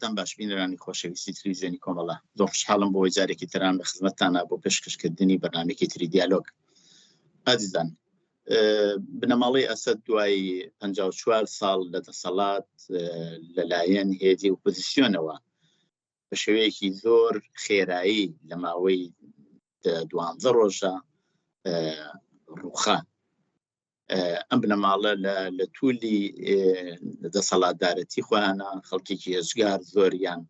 کاتتان باش بینەرانی خۆشەویستی تلویزیۆنی کۆمەڵە. زۆر خۆشحاڵم بۆ جارێکی تران لە خزمەتتانە بۆ پێشکەشکردنی بەرنامەیەکی تری دیالۆگ. ئازیزان، بنەماڵەی ئەسەد دوای 54 ساڵ لە دەسەڵات لەلایەن هێزی ئۆپۆزیسیۆنەوە بە شێوەیەکی زۆر خێرایی لە ماوەی دوانزە ڕۆژە ڕووخا. ئەم بنەماڵە لە تولی دەسەڵاتدارەتی خۆیانە خەڵکێکی هێزگار زۆریان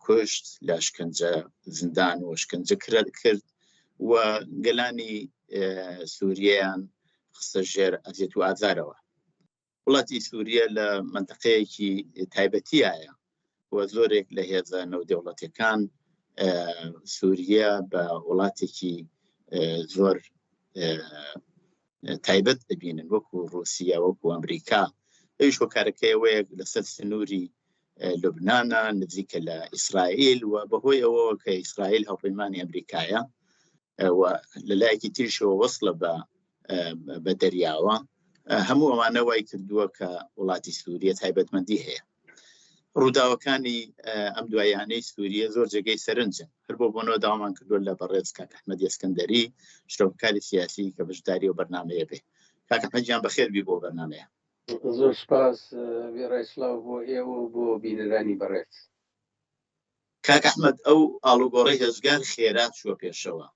کوشت لە ئەشکەنجە زیندان و ئەشکەنجە کرد و گەلانی سووریەیان خستە ژێر ئەزیەت و ئازارەوە. وڵاتی سووریە لە مەنتەقەیەکی تایبەتیایە و زۆرێک لە هێزە نەودەوڵەتەکان سووریە بە وڵاتێکی زۆر تایبەت دەبینن وەکو رووسیا وەکو ئەمریکا ئەویش هۆکارەکەی ئەوەیە لەسەر سنووری لوبنانە نزیکە لە ئیسرائیل و بەهۆی ئەوەوە کە ئیسرائیل هاوپەیمانی ئەمریکایە و لە لایەکی تریشەوە وەصلە بە بە دەریاوە هەموو ئەوانە وای کردووە کە وڵاتی سووریە تایبەتمەندی هەیە ڕووداوەکانی ئەم دوایانەی سووریە زۆر جێگەی سەرنجن هەر بۆ بۆنەوە داوامان کردووە لە بەڕێز کاک ئەحمەد ئەسکەندەری شرۆڤکاری سیاسی کە بەشداری و بەرنمەیە بێ کاک ئەحمەد گیان بەخێر بی بۆ بەرنمەیە. زۆر سپاس وێڕای سڵاو بۆ ئێوە و بۆ بینەرانی بەڕێز. کاک ئەحمەد ئەو ئاڵوگۆڕی هێزگار خێرا چووە پێشەوە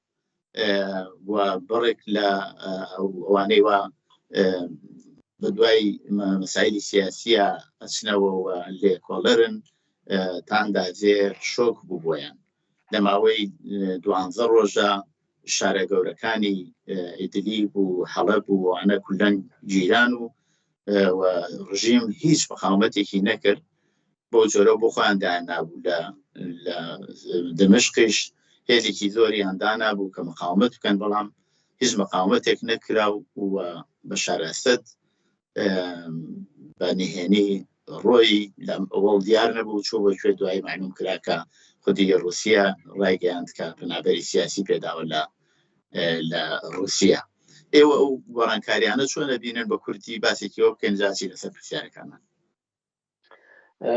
و بڕێک لە ئەوانەی وا بە دوای مەسایلی سیاسیە ئەچنەوە و لێکۆڵەرن تا ئەندازێ شۆک بوو بۆیان لە ماوەی دوانزە ڕۆژە شارە گەورەکانی ئیدلیب و حەڵەب و ئەوانە کولەن گیران و و ڕژیم هیچ مقاومەتێکی نەکرد بۆ جۆرە بۆ خۆیان دایان نابوو لە لە دمشقیش هێزێکی زۆریان دانابوو کە مقاومەت بکەن بەڵام هیچ مقاومەتێک نەکرا و بەشار ئەسەد بە نهێنی ڕۆی لەم ئەوەڵ دیار نەبوو چۆ بۆ کوێ دوایی معلوم کرا کە خودی رووسیا ڕایگەیاند کە پەنابەری سیاسی پێداوە لە لە رووسیا. ئێوە ئەو گۆڕانکاریانە چۆن ئەبینن بە کورتی باسێکی ئەوە بکەین جاچی لەسەر پرسیارەکانمان.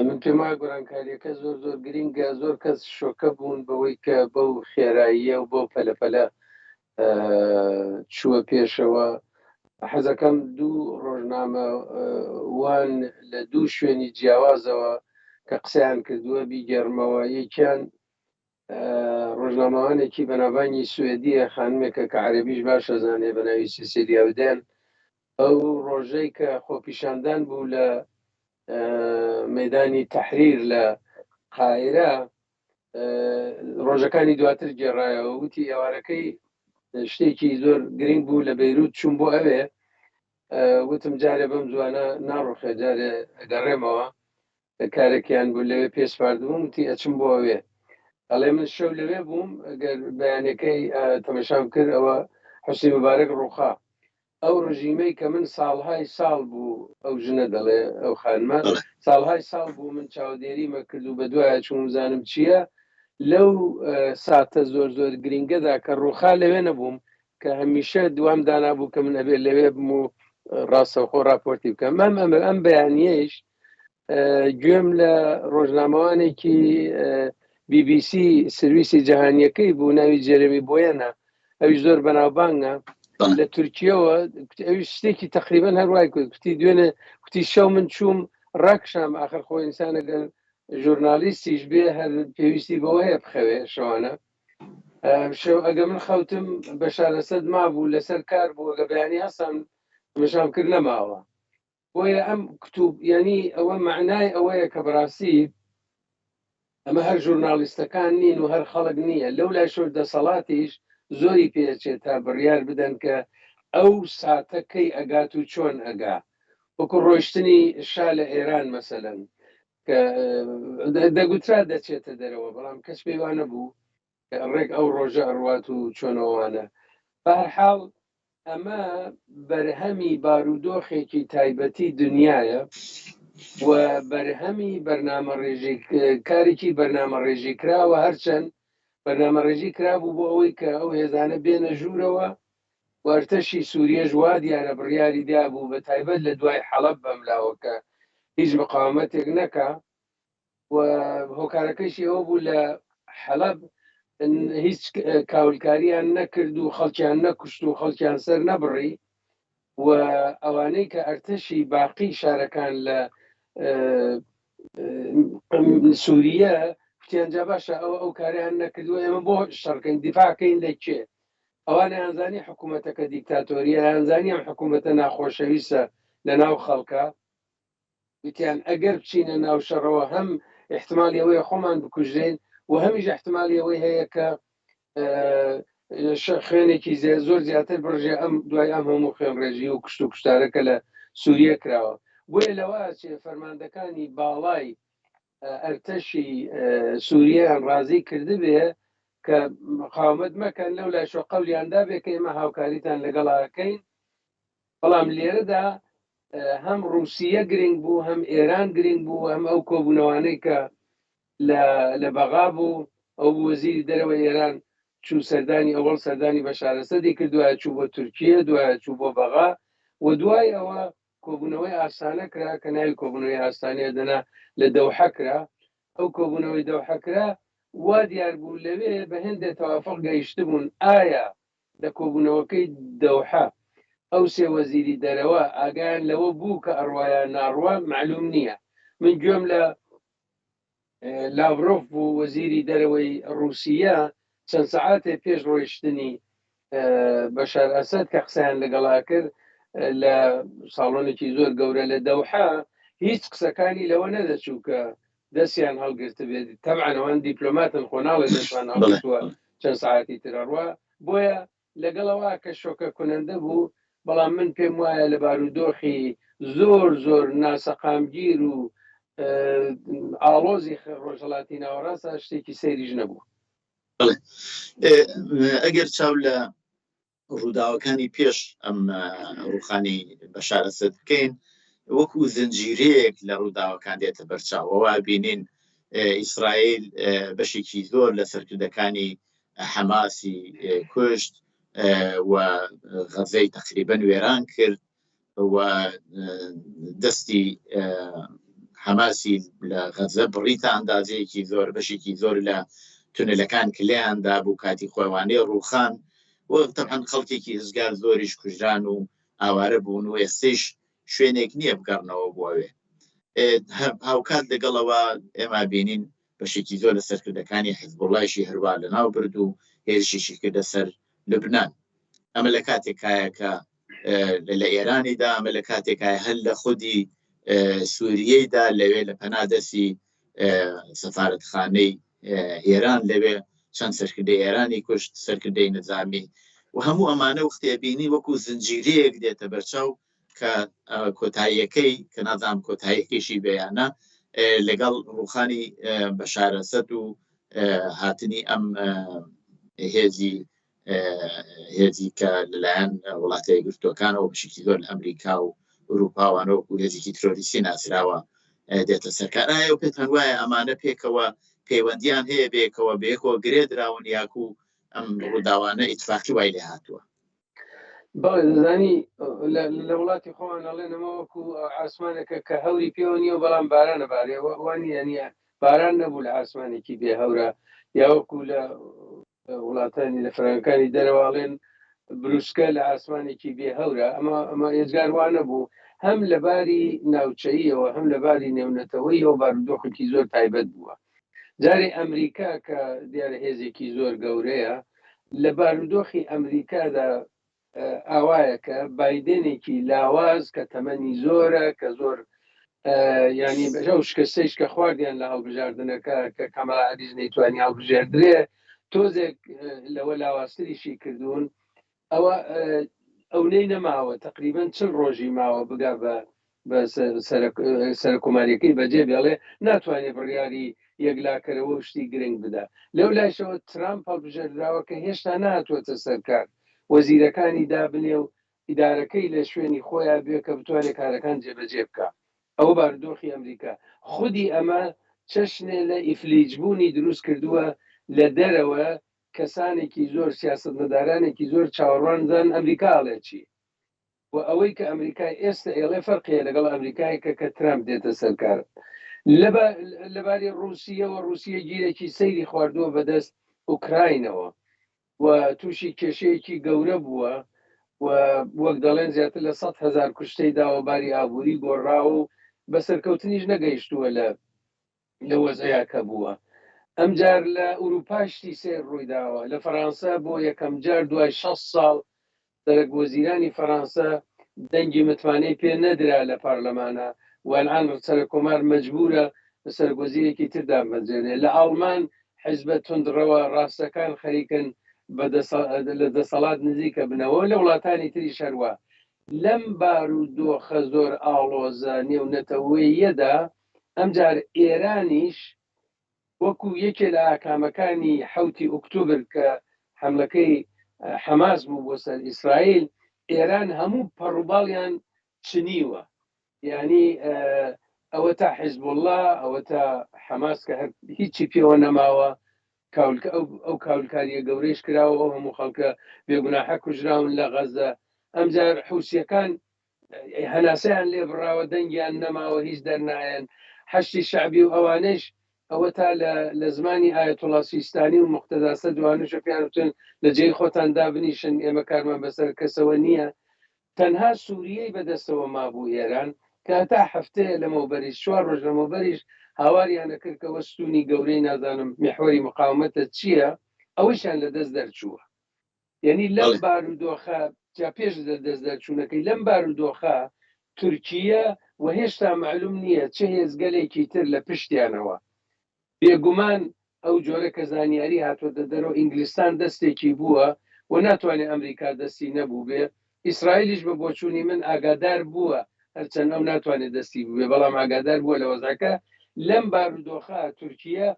من پێم وایە گۆڕانکاریەکە زۆر زۆر گرینگە زۆر کەس شۆکە بوون بەوەی کە بەو خێراییە و بەو پەلەپەلە چووە پێشەوە حەزەکەم دوو ڕۆژنامە وان لە دوو شوێنی جیاوازەوە کە قسەیان کردووە بیگێڕمەوە یەکیان ڕۆژنامەوانێکی بەناوبانگی سوێدیە خانمێکە کە عەربیش باش ئەزانێ بە ناوی سیسیلیا ودێن ئەو ڕۆژەی کە خۆپیشاندان بوو لە مەدانی تەحریر لە قاهرە ڕۆژەکانی دواتر گێڕایەوە وتی ئێوارەکەی شتێکی زۆر گرنگ بوو لە بەیروت چوون بۆ ئەوێ وتم جارێ بەم زوانە ناڕوخێ جارێ ئەگەڕێمەوە کارێکیان بوو لەوێ پێ سپاردبووم وتی ئەچم بۆ ئەوێ ئەڵێ من شەو لەوێ بووم گەر بەیانەکەی تەمەشام کرد ئەوە حوسنی مبارەک ڕووخا ئەو ڕژیمەی کە من ساڵهای ساڵ بوو ئەو ژنە دەڵێ ئەو خانمە ساڵهای ساڵ بوو من چاودێریمە کرد و بە دوایە چووم زانم چییە لەو ساتە زۆر زۆر گرنگەدا کە ڕووخا لەوێ نەبووم کە هەمیشە دوام دانابوو کە من ئەبێ لەوێ بم و ڕاستەوخۆ راپۆرتی بکەم ئەم ئەمە ئەم بەیانیەیش گوێم لە ڕۆژنامەوانێکی BBC سرویسی جیهانیەکەی بوو ناوی جێرەمی بۆیەنە ئەوی زۆر بەناوبانگە لە تورکیەوە ئەوی شتێکی تقریبان هەروای کرد کوتی دوێنێ کوتی شەو من چووم ڕاکشام آخر خۆ ئینسانە گەر ژورنالیستیش بێ هەر پێویستی بەوە هەیە بخەوێ شەوانە شەو ئەگە من خەوتم بە شارەسەد مابوو لەسەر کار بوو ئەگە بەیانی هەستام مشام کرد نەماوە بۆیە ئەم کتوب یعنی ئەوە معنای ئەوەیە کە بەڕاستی ئەمە هەر ژورنالیستەکان نین و هەر خەڵک نییە لەو لای شۆر دەسەڵاتیش زۆری پێچێت تا بڕیار بدەن کە ئەو ساتە کەی ئەگات و چۆن ئەگا وەکو ڕۆیشتنی شا لە ئێران مەسەلەن کە دەگوترا دەچێتە دەرەوە بەڵام کەس پێی وا نەبوو کە ڕێک ئەو ڕۆژە ئەڕوات و چۆنەوەوانە بەهەرحاڵ ئەمە بەرهەمی بارودۆخێکی تایبەتی دنیاە و بەرهەمی بەرنامە ڕێژی کارێکی بەرنامە ڕێژی کراوە هەرچەند بەرنامە ڕێژی کرابوو بۆ ئەوەی کە ئەو هێزانە بێنە ژوورەوە و ئەرتەشی سووریەش وا دیارە بڕیاری دابوو بە تایبەت لە دوای حەڵەب بەملاوە کە هیچ مقاومەتێک نەکا. و هۆکارەکەیشی ئەوە بوو لە حەلەب هیچ کاولکاریان نەکرد و خەڵکیان نەکوشت و خەڵکیان سەر نەبڕی و ئەوانەی کە ئەرتەشی باقی شارەکان لە سووریە کوتیان جا باشە ئەوە ئەو کاریان نەکردووە ئێمە بۆ شەڕکەین دیفاعکەین لە کێ؟ ئەوانیانزانی حکوومەتەکە دیکتاتۆریە یانزانی ئەم حکوومەتە ناخۆشەویستە لە ناو خەڵکە وتیان ئەگەر بچینە ناو شەڕەوە هەم احتمالی ئەوەیە خۆمان بکوژرێن و هەمیش احتمالی ئەوەی هەیە کە خوێنێکی زۆر زیاتر بڕژێ ئەم دوای ئەم هەموو خوێن ڕێژی و کوشت و کوشتارە کە لە سووریە کراوە بۆیە لەوە چێ فەرماندەکانی باڵای ئەرتەشی سووریان ڕازی کردبێ کە مقاومەت مەکەن لەو لایشۆ قەولیان دابێ کە ئێمە هاوکاریتان لەگەڵاکەین بەڵام لێرەدا هەم ڕووسیە گرنگ بوو هەم ئێران گرنگ بوو هەم ئەو کۆبوونەوانەی کە لە بەغا بوو ئەو وەزیری دەرەوە ئێران چوو سەردانی ئەوەڵ سەردانی بەشارەسەدی کرد دوایە چوو بۆ تورکیە دوایە چوو بۆ بەغا و دوای ئەوە کۆبوونەوەی ئاستانە کرا کە ناوی کۆبوونەوەی ئاستانەیە دەنا لە دەوحە کرا ئەو کۆبوونەوەی دەوحە کرا وا دیار بوو لەوێ بە هێندێ تەوافق گەیشتبوون ئایا لە کۆبوونەوەکەی دەوحە ئەو سێ وەزیری دەرەوە ئاگایان لەوە بوو کە ئەڕوا یان ناڕوا مەعلووم نییە. من گوێم لە لاڤرۆف بوو وەزیری دەرەوەی ڕووسیە چەند سەعاتێ پێش ڕۆیشتنی بەشار ئەسەد کە قسەیان لەگەڵا کرد لە ساڵۆنێکی زۆر گەورە لە دەوحە هیچ قسەکانی لەوە نەدەچوو کە دەستیان هەڵگرتبێت تەبعەن ئەوان دیپلۆماتن خۆ ناڵێ دەستمان هەڵگرتووە چەند ساعتی تر ئەڕوا بۆیە لەگەڵەوە کە شۆکە کونەندە بوو بەڵام من پێم وایە لە بارودۆخی زۆر زۆر ناسەقامگیر و ئاڵۆزی ڕۆژهەڵاتی ناوەڕاستە شتێکی سەیریش نەبوو. ئەگەر چاو لە ڕووداوەکانی پێش ئەم ڕووخانی بەشار ئەسەد بکەین وەکو زنجیرەیەک لە ڕووداوەکان دێتە بەرچاوەوە بینین ئیسرائیل بەشێکی زۆر لە سەرکردەکانی حەماسی کوشت و غەزەی تقریبن وێران کرد و دەستی حەماسی لە غەزە بڕی تا ئەندازەیەکی زۆر بەشێکی زۆر لە تونەلەکان کە لێیان دابوو کاتی خۆیوانەی ڕووخان و تەبعەن خەڵکێکی هزگار زۆریش کوژران و ئاوارە بوون و ئێستەیش شوێنێک نییە بگەڕنەوە بۆ ئەوێ هاوکات لەگەڵەوە ئێمە بینین بەشێکی زۆر لە سەرکردەکانی حزبوڵایشی هەروا لەناو برد و هێرشیشی کردە سەر لوبناان ئەمە لە کاتێکایە کە لە ئێرانیدا ئەمە لە کاتێکای هەر لە خودی سووریەیدا لەوێ لە پەنا دەستی سەفاەتخانەی ئێران لەوێ چەند سەرکردەی ئێرانی کوشت سەرکردەی نظامی و هەموو ئەمانە وەختی بینی وەکو زنجیرەیەک دێتە بەرچاو کە کۆتاییەکەی کە نازانم کۆتاییەکەیشی بەیانە لەگەڵ ڕوخانی بەشارەسەد و هاتنی ئەم هێزی هێزی کە لەلایەن وڵاتە یەکگرتووەکانەوە بەشێکی زۆر لە ئەمریکا و ئەوروپاوانە وەکو هێزێکی ترۆریستی ناسراوە دێتە سەرکار ئایا و پێتان وایە ئەمانە پێکەوە پەیوەندیان هەیە بێکەوە بەیەکەوە گرێ دراون یاکو ئەم ڕووداوانە ئیتفاقی وای لێ هاتووە؟ بەڵێ دەزانی لە وڵاتی خۆمان ئەڵێن ئەمە وەکو ئاسمانێکە کە هەوری پێوە نییە و بەڵام بارانە بارێ وانە نییە باران نەبوو لە ئاسمانێکی بێ هەورە یا وەکو لە وڵاتانی لە فەرەنگەکانی دەرەوە ئەڵێن بروسکە لە ئاسمانێکی بێ هەورە ئەمە ئەمە ئێجگار وا نەبوو هەم لە باری ناوچەییەوە هەم لە باری نێونەتەوەیەوە بارودۆخێکی زۆر تایبەت بووە جارێ ئەمریکا کە دیارە هێزێکی زۆر گەورەیە لە بارودۆخی ئەمریکادا ئاوایە کە بایدنێکی لاواز کە تەمەنی زۆرە کە زۆر ینی ئەو شکستەیش کە خواردیان لە هەڵبژاردنەکە کە کامالا هاریس نەیتوانی هەڵبژێردرێ تۆزێک لەوە لاوازتریشی کردوون ئەوە ئەونەی نەماوە تقریبن چل ڕۆژی ماوە بگا بە بە سەرکۆماریەکەی بەجێ بێڵێ ناتوانێت بڕیاری یەکلاکەرەوە و شتی گرنگ بدا لەو لایشەوە ترامپ هەڵبژێردراوە کە هێشتا نهاتووەتە سەرکار وەزیرەکانی دابنێ و ئیدارەکەی لە شوێنی خۆیان بێ کە بتوانێت کارەکان جێبەجێ بکە ئەوە بارودۆخی ئەمریکا خودی ئەمە چەشنێ لە ئیفلیجبوونی دروست کردووە لە دەرەوە کەسانێکی زۆر سیاسەتمەدارانێکی زۆر چاوەڕوان زان ئەمریکا ئەڵێ چی و ئەوەی کە ئەمریکای ئێستە ئێڵێ فەرقی هەیە لەگەڵ ئەمریکای کە کە ترامپ دێتە سەر کار. لەباری ڕووسیەوە ڕووسیە گیرێکی سەیری خواردووە بەدەست ئوکراینەوە و تووشی کێشەیەکی گەورە بووە و وەک دەڵێن زیاتر لە 100 هزار کوشتەی داوە باری ئابووری گۆڕاوە و بە سەرکەوتنیش نەگەیشتووە لە لە وەزعیا کە بووە. ئەمجار لە ئورووپا شتی سەیر ڕووی داوە. لە فەرانسە بۆ یەکەم جار دوای 60 ساڵ سەرەک وەزیرانی فەرانسە دەنگی متمانەی پێ نەدرا لە پارلەمانا و ئەلئان سەرەک کۆمار مەجبوورە سەرەک وەزیرێکی تر دابمەزرێنێ. لە ئاڵمان حیزبە توندڕەوە ڕاستەکان خەریکن بە لە دەسەڵات نزیکە بنەوە و لە وڵاتانی تریش هەروا. لەم بارودۆخە زۆر ئاڵۆزە نێونەتەوەییەدا ئەمجار ئێرانیش وەکو یەکێ لە ئاکامەکانی حەوتی ئوکتوبر کە حەملەکەی حەماس بوو بۆ سەر ئیسرائیل، ئێران هەموو پەڕوباڵیان چنیوە. یانی ئەوە تا حیزبوڵڵا، ئەوە تا حەماس کە هەر هیچی پێوە نەماوە، کاولکە ئەو ئەو کاولکارییە گەورەیش کراوە، ئەو هەموو خەڵکە بێگوناحە کوژراون لە غەزە. ئەمجار حوسییەکان هەناسەیان لێ بڕاوە، دەنگیان نەماوە، هیچ دەرنایەن. حەشدی شەعبی و ئەوانەیش ئەوەتا لە لە زمانی ئایەتوڵا سیستانی و موقتەدا سەدر و ئەوانەشە پێیان وتن لە جێی خۆتان دابنیشن، ئێمە کارمان بەسەر کەسەوە نییە. تەنها سوریەی بەدەستەوە مابوو ئێران کە هەتا هەفتەیە لەمەوبەریش چوار ڕۆژ لەمەوبەریش هاواریان ئەکرد کە ئەوە ستوونی گەورەی نازانم میحوەری مقاومەتە چییە ئەوەیشیان لەدەست دەرچووە. یعنی لەم بارودۆخە جا پێش لە دەست دەرچوونەکەی لەم بارودۆخە تورکیە و هێشتا معلوم نییە چ هێزگەلێکی تر لە پشتیانەوە بێگومان ئەو جۆرە کە زانیاری هاتووەتە دەرەوە ئینگلستان دەستێکی بووە و ناتوانێت ئەمریکا دەستی نەبووبێ ئیسرائیلیش بە بۆچوونی من ئاگادار بووە هەرچەند ئەو ناتوانێت دەستی بووێ بەڵام ئاگادار بووە لە وەزعەکە لەم بارودۆخە تورکیە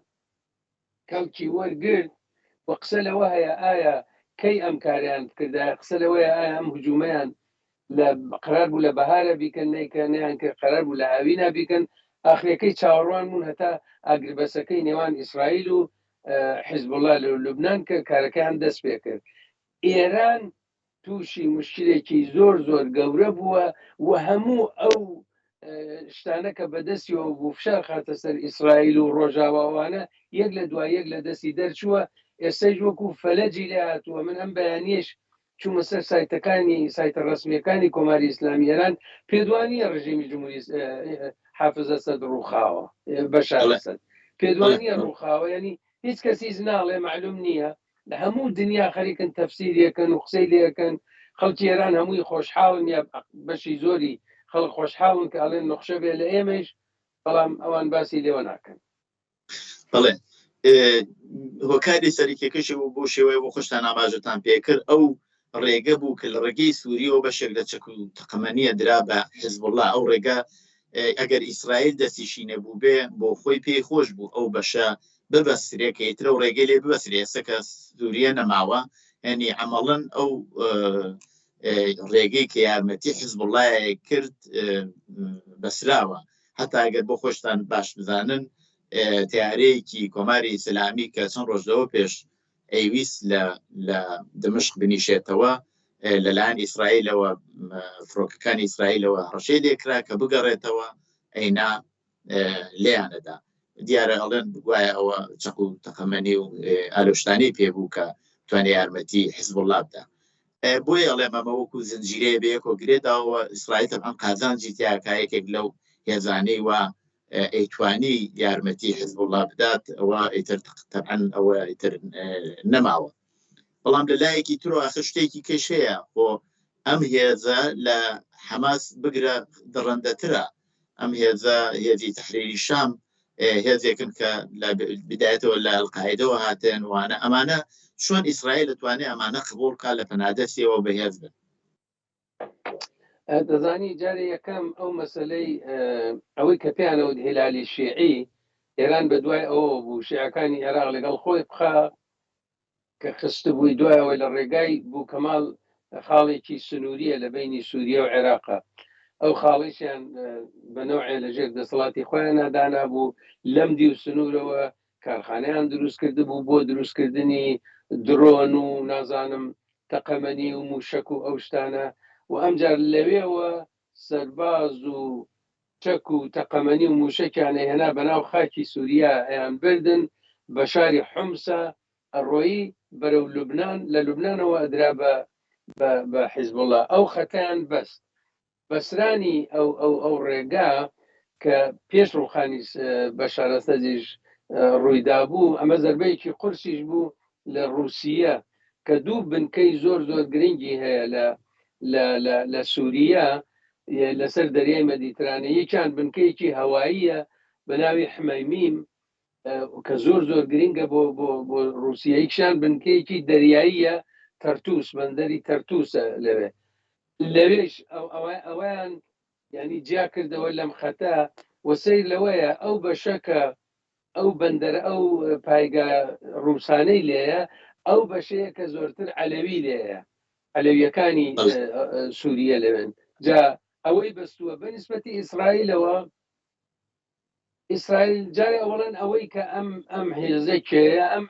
کەڵکی وەرگرت و قسە لەوە هەیە ئایا کەی ئەم کاریان بکردایە قسە لەوەیە ئایا ئەم هجوومەیان لە قرار بوو لە بەهارە بیکەن نیکە نیان کرد قرار بوو لە هاوینا بیکەن ئاخرەکەی چاوەڕوان بوون هەتا ئاگربەسەکەی نێوان ئیسرائیل و حیزبوڵا لە لوبناان کە کارەکەیان دەست پێ کرد ئێران تووشی مشکلێکی زۆر زۆر گەورە بووە و هەموو ئەو شتانە کە بەدەستیەوە بوو فشار خاتە سەر ئیسرائیل و ڕۆژاواوانە یەک لە دوای یەک لە دەستی دەرچووە ئێستەیش وەکو فەلەجی لێ هاتووە من ئەم بەیانیش چوومە سەر سایتەکانی سایتە ڕسمیەکانی کۆماری ئیسلامی ئێران پێدوانیە ڕژێمی جمهوری حافز ئەسەد ڕووخاوە بەشار ئەسەد پێدوانیە ڕووخاوە ینی هیچ کەسیش ناڵێ معلوم نییە لە هەموو دنیا خەریکن تەفسیری ئەکەن و قسەی لێ ئەکەن، خەڵکی ئێران هەمووی خۆشحاڵن یا بەشی زۆری خەڵک خۆشحاڵن کە ئەڵێن نوخشە بێ لە ئێمەیش، بەڵام ئەوان باسی لێوە ناکەن. بەڵێ هۆکاری سەرەکیەکەشی بۆ شێوەیە بۆ خۆشتان ئاماژەتان پێکرد ئەو ڕێگە بوو کە لە ڕێگەی سووریەوە بەشێک لە چەک و تەقەمەنیە درا بە حزبوڵا ئەو ڕێگە ئەگەر ئیسرائیل دەستیشی نەبووبێ بۆ خۆی پێی خۆش بوو ئەو بەشە ببەسترێ کە ئیتر ئەو ڕێگەی لێ ببەسترێ ئێستا کە سووریە نەماوە یعنی عەمەڵەن ئەو ڕێگەی کە یارمەتی حزبوڵای کرد بەسراوە هەتا ئەگەر بۆ خۆشتان باش بزانن تیارەیەکی کۆماری ئیسلامی کە چەند ڕۆژ لەوە پێش ئەیویست لە لە دمشق بنیشێتەوە لەلایەن ئیسرائیلەوە فڕۆکەکانی ئیسرائیلەوە هەڕەشەی لێکرا کە بگەڕێتەوە ئەینا لێیانەدا دیارە ئەڵێن گوایە ئەوە چەق و تەقەمەنی و ئالۆشتانی پێبوو کە توانێ یارمەتی حزبوڵڵا بدا بۆیە ئەڵێم ئەمە وەکو زنجیرەیە بەیەکەوە گرێداوە ئیسرائیل تەبعەن قازانجی تیاکە یەکێک لەو هێزانەی وا ئەیتوانی یارمەتی حزبوڵڵا بدات ئەوە ئیتر تەبعەن ئەوە ئیتر نەماوە بەڵام لە لایەکی ترۆ ئاخر شتێکی کەش هەیە خۆ ئەم هێزە لە حەماس بگرە دڕندەترە ئەم هێزە هێزی تەحریری شام هێزێکن کە لە بدایەتەوە لە ئەلقاعدەوە هاتن وانە ئەمانە چۆن ئیسرائیل دەتوانێت ئەمانە قبوڵ کا لە پەنادەستیەوە بەهێز بن دەزانی جارێ یەکەم ئەو مەسلەی ئەوەی کە پێیانەوت هیلالی شیعی ئێران بە دوای ئەوە بوو شیعەکانی عێراق لەگەڵ خۆی بخا کە خستبووی دوای ئەوەی لە ڕێگای بووکەماڵ خاڵێکی سنووریە لە بینی سووریە و عێراقا ئەو خاڵیشیان بە نەوعێ لە ژێر دەسەڵاتی خۆیان دانابوو لەم دیو سنوورەوە کارخانەیان دروست کردبوو بۆ دروستکردنی درۆن و نازانم تەقەمەنی و موشەک و ئەو شتانە و ئەمجار لەوێوە سەرباز و. چەک و تەقەمەنی و مووشەکیان ئەهێنا بەناو خاکی سووریا ئەیان بردن بە شاری حومسا ئەڕۆیی بەرەو لوبنان لە لوبنانەوە ئەدرا بە بە حیزبوڵا ئەو خەتەیان بەست بەسرانی ئەو ئەو ئەو ڕێگا کە پێش ڕووخانی بەشار ئەسەدیش ڕوویدابوو ئەمە زەربەیەکی قورسیش بوو لە ڕووسیە کە دوو بنکەی زۆر زۆر گرنگی هەیە لە لە لە لە سووریە لەسەر دەریای مەدیترانە یەکیان بنکەیەکی هەواییە بە ناوی حمەیمیم کە زۆر زۆر گرنگە بۆ بۆ بۆ ڕووسیە یەکیان بنکەیەکی دەریاییە تەرتوس بەندەری تەرتوسە لەوێ لەوێش ئەوەیان ینی جیا کردەوە لەم خەتە و سیر لەوەیە ئەو بەشە کە ئەو بەندەر ئەو پایگا ڕووسانەی لێیە ئەو بەشەیە کە زۆرتر عەلەوی لێیە عەلەویەکانی سووریە لەوێن جا ئەوەی بەستووە بە نسبەتی ئیسرائیلەوە ئیسرائیل جارێ ئەوەڵەن ئەوەی کە ئەم ئەم هێزە کێیە ئەم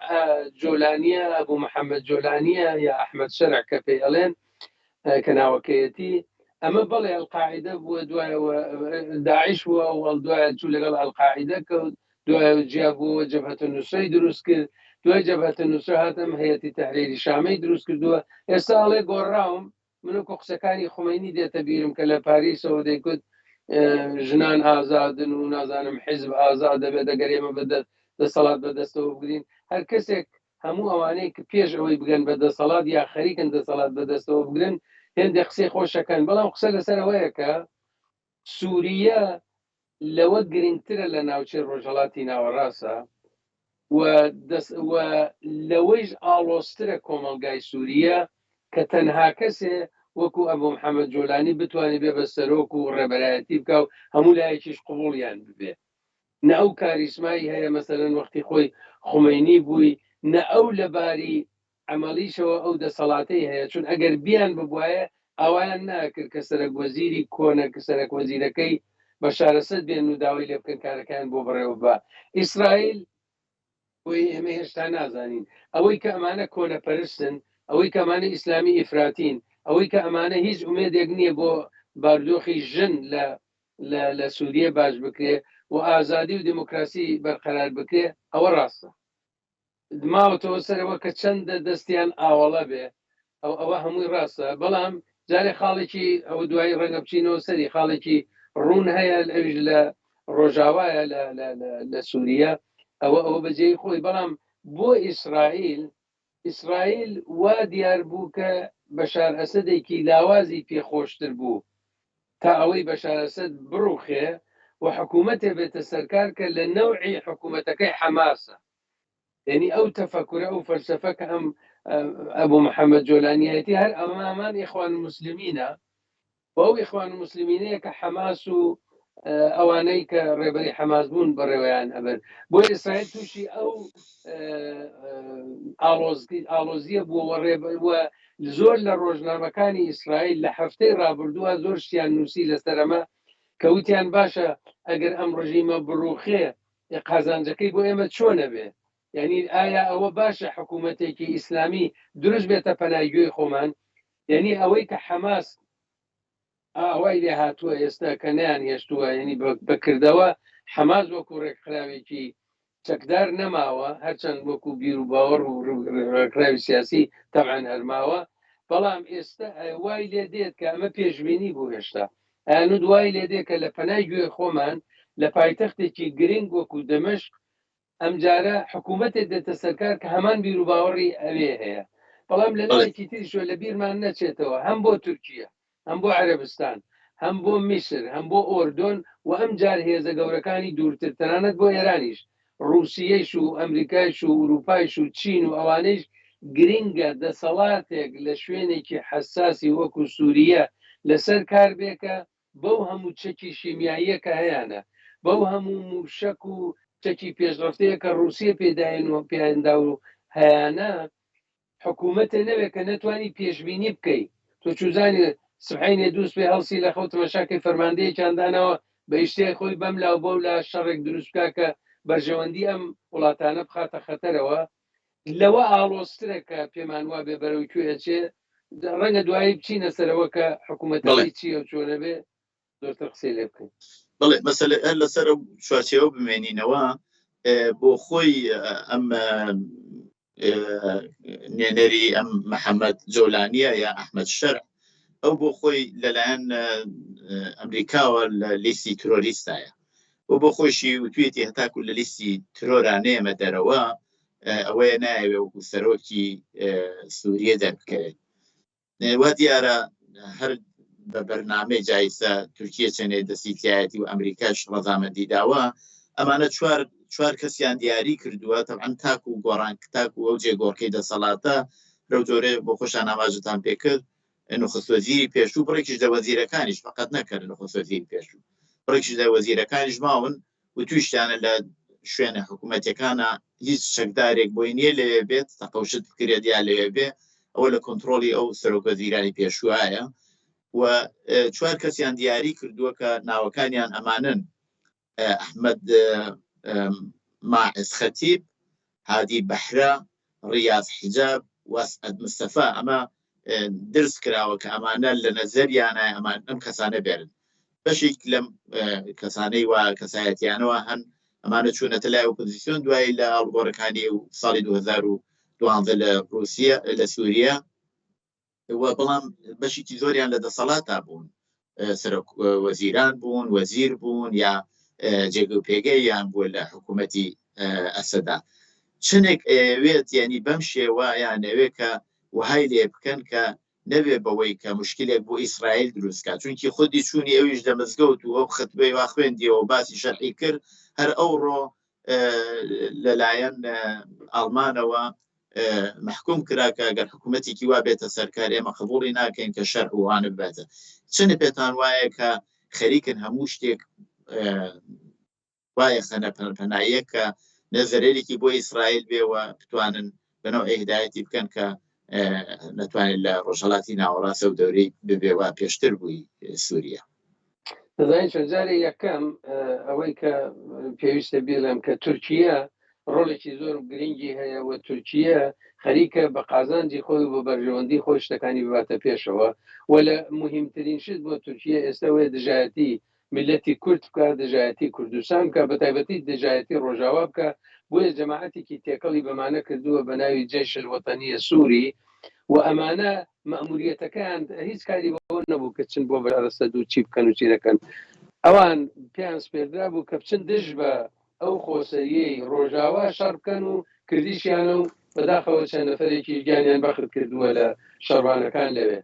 جۆلانیە ئەبوو محەممەد جۆلانیە یا ئەحمەد شەرع کە پێی ئەڵێن کە ناوەکەیەتی ئەمە بەڵێ ئەلقاعدە بووە دوایەوە داعش بووە و دوایە چوو لەگەڵ ئەلقاعدە کەوت دوایەوە جیا بووەوە جەبهەتە نوسرەی دروست کرد دوای جەبهەتە نوسرە هات ئەم هەیەتی تەحریری شامەی دروست کردووە ئێستا ئەڵێ گۆڕاوم من وەکو قسەکانی خومەینی دێتە بیرم کە لە پاریسەوە دەیگوت ژنان ئازادن و نازانم حیزب ئازاد دەبێت دەگەر ئێمە بە دەسەڵات بەدەستەوە بگرین هەر کەسێک هەموو ئەوانەی کە پێش ئەوەی بگەن بە دەسەڵات یا خەریکن دەسەڵات بەدەستەوە بگرن هێندێک قسەی خۆشەکەن بەڵام قسە لەسەر ئەوەیە کە سووریە لەوە گرنگترە لە ناوچەی ڕۆژهەڵاتی ناوەڕاستە و و لەوەیش ئاڵۆزترە کۆمەڵگای سووریە کە تەنها کەسێ وەکو ئەبو محەمەد جۆلانی بتوانێ بێ بە سەرۆک و ڕێبەرایەتی بکا و هەموو لایەکیش قبوڵیان ببێ نە ئەو کاریسمای هەیە مەسەلەن وەختی خۆی خومەینی بووی نە ئەو لەباری عەمەڵیشەوە ئەو دەسەڵاتەی هەیە چون ئەگەر بیان ببوایە ئاوایان ناکرد کە سەرەک وەزیری کۆنە کە سەرەک وەزیرەکەی بەشار ئەسەد بێن و داوای لێ بکەن کارەکەیان بۆ بەڕێوە ببا ئیسرائیل بۆیە ئێمە هێشتا نازانین ئەوەی کە ئەمانە کۆنەپەرستن ئەوەی کە ئەمانە ئیسلامی ئیفراتین ئەوەی کە ئەمانە هیچ ئومێدێک نییە بۆ بارودۆخی ژن لە لە لە سووریە باش بکرێ و ئازادی و دێموکراسی بەرقەرار بکرێ ئەوە ڕاستە ماوەتەوە سەرەوە کە چەندە دەستیان ئاوەڵە بێ ئەو ئەوە هەمووی ڕاستە بەڵام جارێ خاڵێکی ئەوە دوایی ڕەنگە بچینەوە سەری خاڵێکی ڕوون هەیە ئەویش لە ڕۆژاوایە لە سووریە ئەوە ئەوە بەجێی خۆی بەڵام بۆ ئیسرائیل ئیسرائیل وا دیار بوو کە بەشار ئەسەدێکی لاوازی پێخۆشتر بوو تا ئەوەی بەشار ئەسەد بڕوخێ و حکوومەتێ بێتە سەرکار کە لە نەوعی حکوومەتەکەی حەماسە یعنی ئەو تەفەکورە ئەو فەلسەفە کە ئەم ئەبوو محەممەد جۆلانیەتی هەر ئەمامان ئیخوان مسلمینە و ئەو ئیخوان مسلمینەیە کە حەماس و ئەوانەی کە ڕێبەری حەماس بوون بەڕێوەیان ئەبن بۆ ئیسرائیل تووشی ئەو ئاڵۆزیە بووەوە ڕێبەر زۆر لە ڕۆژنامەکانی ئیسرائیل لە هەفتەی ڕابردووە زۆر شتیان نووسی لەسەر ئەمە کە وتیان باشە ئەگەر ئەم ڕژیمە بڕوخێ قازانجەکەی بۆ ئێمە چۆنە بێ یعنی ئایا ئەوە باشە حکوومەتێکی ئیسلامی دروست بێتە پەنای گوێی خۆمان یعنی ئەوەی کە حەماس ئاوای لێ هاتووە ئێستا کە نەیان هێشتووە یعنی بە کردەوە حەماس وەکو ڕێکخراوێکی چەکدار نەماوە هەرچەند وەکو بیر و باوەڕ و ڕێکخراوی سیاسی تەبعەن هەرماوە بەڵام ئێستا وای لێ دێت کە ئەمە پێشبینی بوو هێشتا ئەیانوت وای لێ دێت کە لە پەنای گوێ خۆمان لە پایتەختێکی گرنگ وەکو دەمشق ئەمجارە حکوومەتێک دێتە سەرکار کە هەمان بیر و باوەڕی ئەوێ هەیە بەڵام لە لایەکی تریشەوە لە بیرمان نەچێتەوە هەم بۆ تورکیە هەم بۆ عەرەبستان هەم بۆ میسر هەم بۆ ئۆردۆن و ئەمجار هێزە گەورەکانی دوورتر تەنانەت بۆ ئێرانیش ڕووسیەیش و ئەمریکایش و ئورووپایش و چین و ئەوانەیش گرینگە دەسەڵاتێک لە شوێنێکی حەساسی وەکوو سووریە لەسەر کار بێ کە بەو هەموو چەکی شیمیاییە کە هەیانە، بەو هەموو مووشەک و چەکی پێشڕەفتەیە کە ڕووسیە پێی داین و پێیان دا و هەیانە، حکوومەتێ نەبێ کە نەتوانی پێشبینی بکەی. تۆ چوزانی سبحەینێ دووسبێ هەڵسی لە خەو تمەشا کەی فەرماندەیەکیان داناوە بە ئیشتیای خۆی بەم لا و بەو لا شەڕێک دروست بکا کە بەرژەوەندی ئەم وڵاتانە بخاتە خەتەرەوە. لەوە ئاڵۆزترە کە پێمان وابێ بەرەو کوێ ئەچێ. ڕەنگە دوایی بچینە سەرەوە کە حکوومەتەکەی چییە و چۆنە بێ زۆرتر قسەی لێ بکەین. بەڵێ مەسەلە هەر لەسەر ئەو چوارچێوە بمێنینەوە بۆ خۆی ئەم نوێنەری ئەم محەممەد جۆلانیە یا ئەحمد شەر ئەو بۆ خۆی لەلایەن ئەمریکاوە لە لیستی ترۆریستایە و بۆ خۆشی وتوێتی هەتاکو لە لیستی ترۆرا نێمە دەرەوە ئەوەیە نایەوێ وەکو سەرۆکی سووریە دەربکەوێت وا دیارە هەر بە بەرنامەی جایسە تورکیە چەنێ دەستی تایەتی و ئەمریکاش ڕەزامەندی داوە ئەمانە چوار چوار کەسیان دیاری کردووە تەبعەن تاکو و گۆڕان تاکو ئەو جێگۆڕکەی دەسەڵاتە لەو جۆرە بۆ خۆشان ئاماژەتان پێکرد نخست وەزیری پێشوو بڕێکیش لە وەزیرەکانیش فقط نەکرد نخست وەزیری پێشوو بڕێکیش لە وەزیرەکانیش ماون وتویشتانە لە شوێنە حکوومەتەکانە هیچ چەکدارێک بۆی نییە لەوێ بێت تەقەوشت بکرێت یا لەوێ بێ ئەوە لە کۆنتترۆلی ئەو سەرۆک وەزیرانی پێشوایە و چوار کەسیان دیاری کردووە کە ناوەکانیان ئەمانن ئەحمد ماعز خەتیب هادی بەحرە ڕیاز حیجاب وەسعەد مستەفا ئەمە درز کراوە کە ئەمانە لە نەزەریانە ئەمان ئەم کەسانە بێرن بەشێک لەم کەسانەی وا کەسایەتیانەوە هەن ئەمانە چوونەتە لای ئۆپۆزیسیۆن دوایی لە ئاڵوگۆڕەکانی و ساڵی 2012 لە رووسیا لە سووریا و بەڵام بەشێکی زۆریان لە دەسەڵاتا بوون سەرۆک وەزیران بوون وەزیر بوون یا جێگە و پێگەیان بووە لە حکوومەتی ئەسەدا چنێک ئەیەوێت یعنی بەم شێوە یانەوێ کە وهای لێ بکەن کە نەبێ بەوەی کە مشکلێک بۆ ئیسرائیل دروستکە چونکی خودی چوونی ئەویش لە مزگەوت و ئەو ختبەی وا خوێندیەوە باسی شەرعی کرد هەر ئەوڕۆ لەلایەن ئاڵمانەوە مەحکوم کرا کە گەر حکوومەتێکی وا بێتە سەرکار ئێمە قبوڵی ناکەین کە شەرع وانە ببێتە چنە پێتان وایە کە خەریکن هەموو شتێک وایە خەنە پەناییە کە نەزەرێکی بۆ ئیسرائیل بێ و بتوانن بەنەوە هدایەتی بکەن کە نەتوانێت لە ڕۆژهڵاتی ناوەڕاستە و دەورەی ببێ وا پێشتر بووی سووریا. دەزانین چۆن جارێ یەکەم ئەوەی کە پێویستە بیڵێم کە تورکیە ڕۆڵێکی زۆر گرنگی هەیە و تورکیە خەریکە بە قازانجی خۆی و بە بەرژەوەندی خۆی شتەکانی بباتە پێشەوە و لە مهمترین شت بۆ تورکیە ئێستا وێ دژایەتی میلەتی کورد بکە دژایەتی کوردستان بکە بە تایبەتی دژایەتی ڕۆژاوا بکە بۆیە جەماعەتێکی تێکەڵی بەمانە کردووە بە ناوی جەیش الوطنیە سووری و ئەمانە مەئموریەتەکەیان هیچ کاری بەوە نەبوو کە چن بۆ بەرەسەد و چی بکەن و چی نەکەن ئەوان پێیان سپێردرا بوو کە بچن دژ بە ئەو خۆسەریەی ڕۆژاوا شەڕ بکەن و کردیشیانە و بەداخەوە چەند نەفەرێکی گیانیان بەخت کردووە لە شەڕوانەکان لەوێ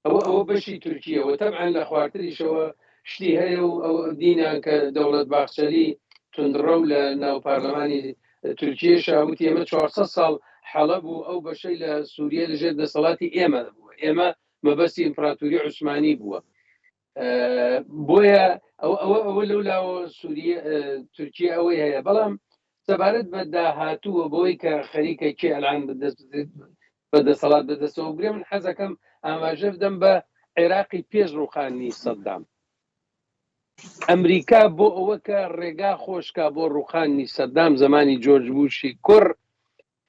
ئەوە ئەوە بەشی تورکیە و تەبعەن لە خوارتریشەوە شتی هەیە و ئەو دینان کە دەوڵەت باخچەلی توندڕەو لە ناو پارلەمانی تورکیەشا وتی ئێمە 400 ساڵ حەڵەب و ئەو بەشەی لە سووریە لەژێر دەسەڵاتی ئێمە بووە ئێمە مەبەستی ئیمپراتوری عوسمانی بووە بۆیە ئەو ئەوە ئەوە لەو لاوە سووریە تورکیە ئەوەی هەیە بەڵام سەبارەت بە داهاتوو و بەوەی کە خەریکە کێ ئەلان بەدەست بە دەسەڵات بەدەستەوە بگرێ من حەزەکەم ئاماژە بدەم بە عێراقی پێش ڕوخانی سەدام ئەمریکا بۆ ئەوە کە ڕێگا خۆشکا بۆ ڕوخانی سەدام زمانی جۆرج بوشی کوڕ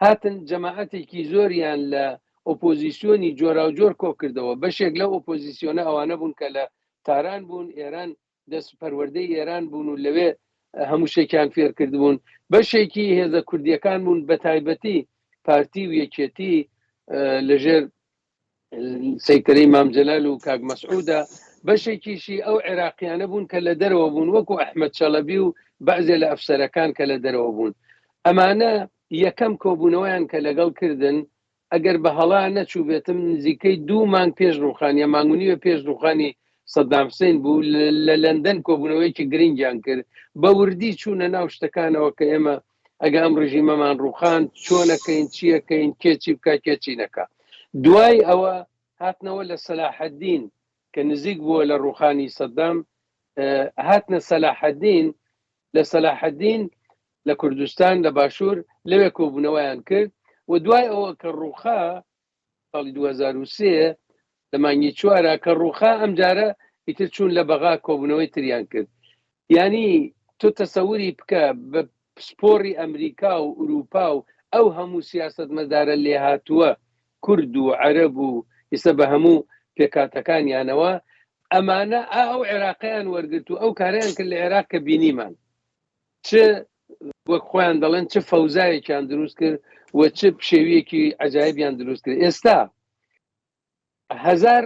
هاتن جەماعەتێکی زۆریان لە ئۆپۆزیسیۆنی جۆراوجۆر کۆکردەوە بەشێک لەو ئۆپۆزیسیۆنە ئەوانە بوون کە لە تاران بوون ئێران دەست پەروەردەی ئێران بوون و لەوێ هەموو شتێکیان فێر کردبوون بەشێکی هێزە کوردیەکان بوون بە تایبەتی پارتی و یەکێتی لەژێر سەیتەرەی مام جەلال و کاک مەسعودا بەشێکیشی ئەو عێراقیانە بوون کە لە دەرەوە بوون وەکو ئەحمەد چەڵەبی و بەعزێ لە ئەفسەرەکان کە لە دەرەوە بوون ئەمانە یەکەم کۆبوونەوەیان کە لەگەڵ کردن ئەگەر بە هەڵا نەچووبێتم نزیکەی دوو مانگ پێش ڕووخان یا مانگ و نیوە پێش ڕووخانی سەدام حسین بوو لە لەندەن کۆبوونەوەیەکی گرنگیان کرد بە وردی چوونە ناو شتەکانەوە کە ئێمە ئەگە ئەم ڕژیمەمان ڕووخان چۆنەکەین چیەکەین کێ چی بکە کێ چی نەکا دوای ئەوە هاتنەوە لە سەلاحەدین کە نزیک بووە لە ڕووخانی سەدام هاتنە سەلاحەدین لە سەلاحەدین لە کوردستان لە باشوور لەوێ کۆبوونەوەیان کرد و دوای ئەوە کە ڕووخا ساڵی 2023 لە مانگی چوارە کە ڕووخا ئەمجارە ئیتر چوون لە بەغا کۆبوونەوەی تریان کرد یانی تۆ تەسەوری بکە بە پسپۆڕی ئەمریکا و ئوروپا و ئەو هەموو سیاسەتمەدارە لێهاتووە کورد و عەرەب و ئیستا بە هەموو پێکهاتەکانیانەوە. ئەمانە ئا ئەو عێراقیان وەرگرت و ئەو کاریان کرد لە عێراق کە بینیمان چ وەک خۆیان دەڵێن چ فەوزایەکیان دروست کرد و چ پشێویەکی عجایبیان دروست کرد ئێستا هزار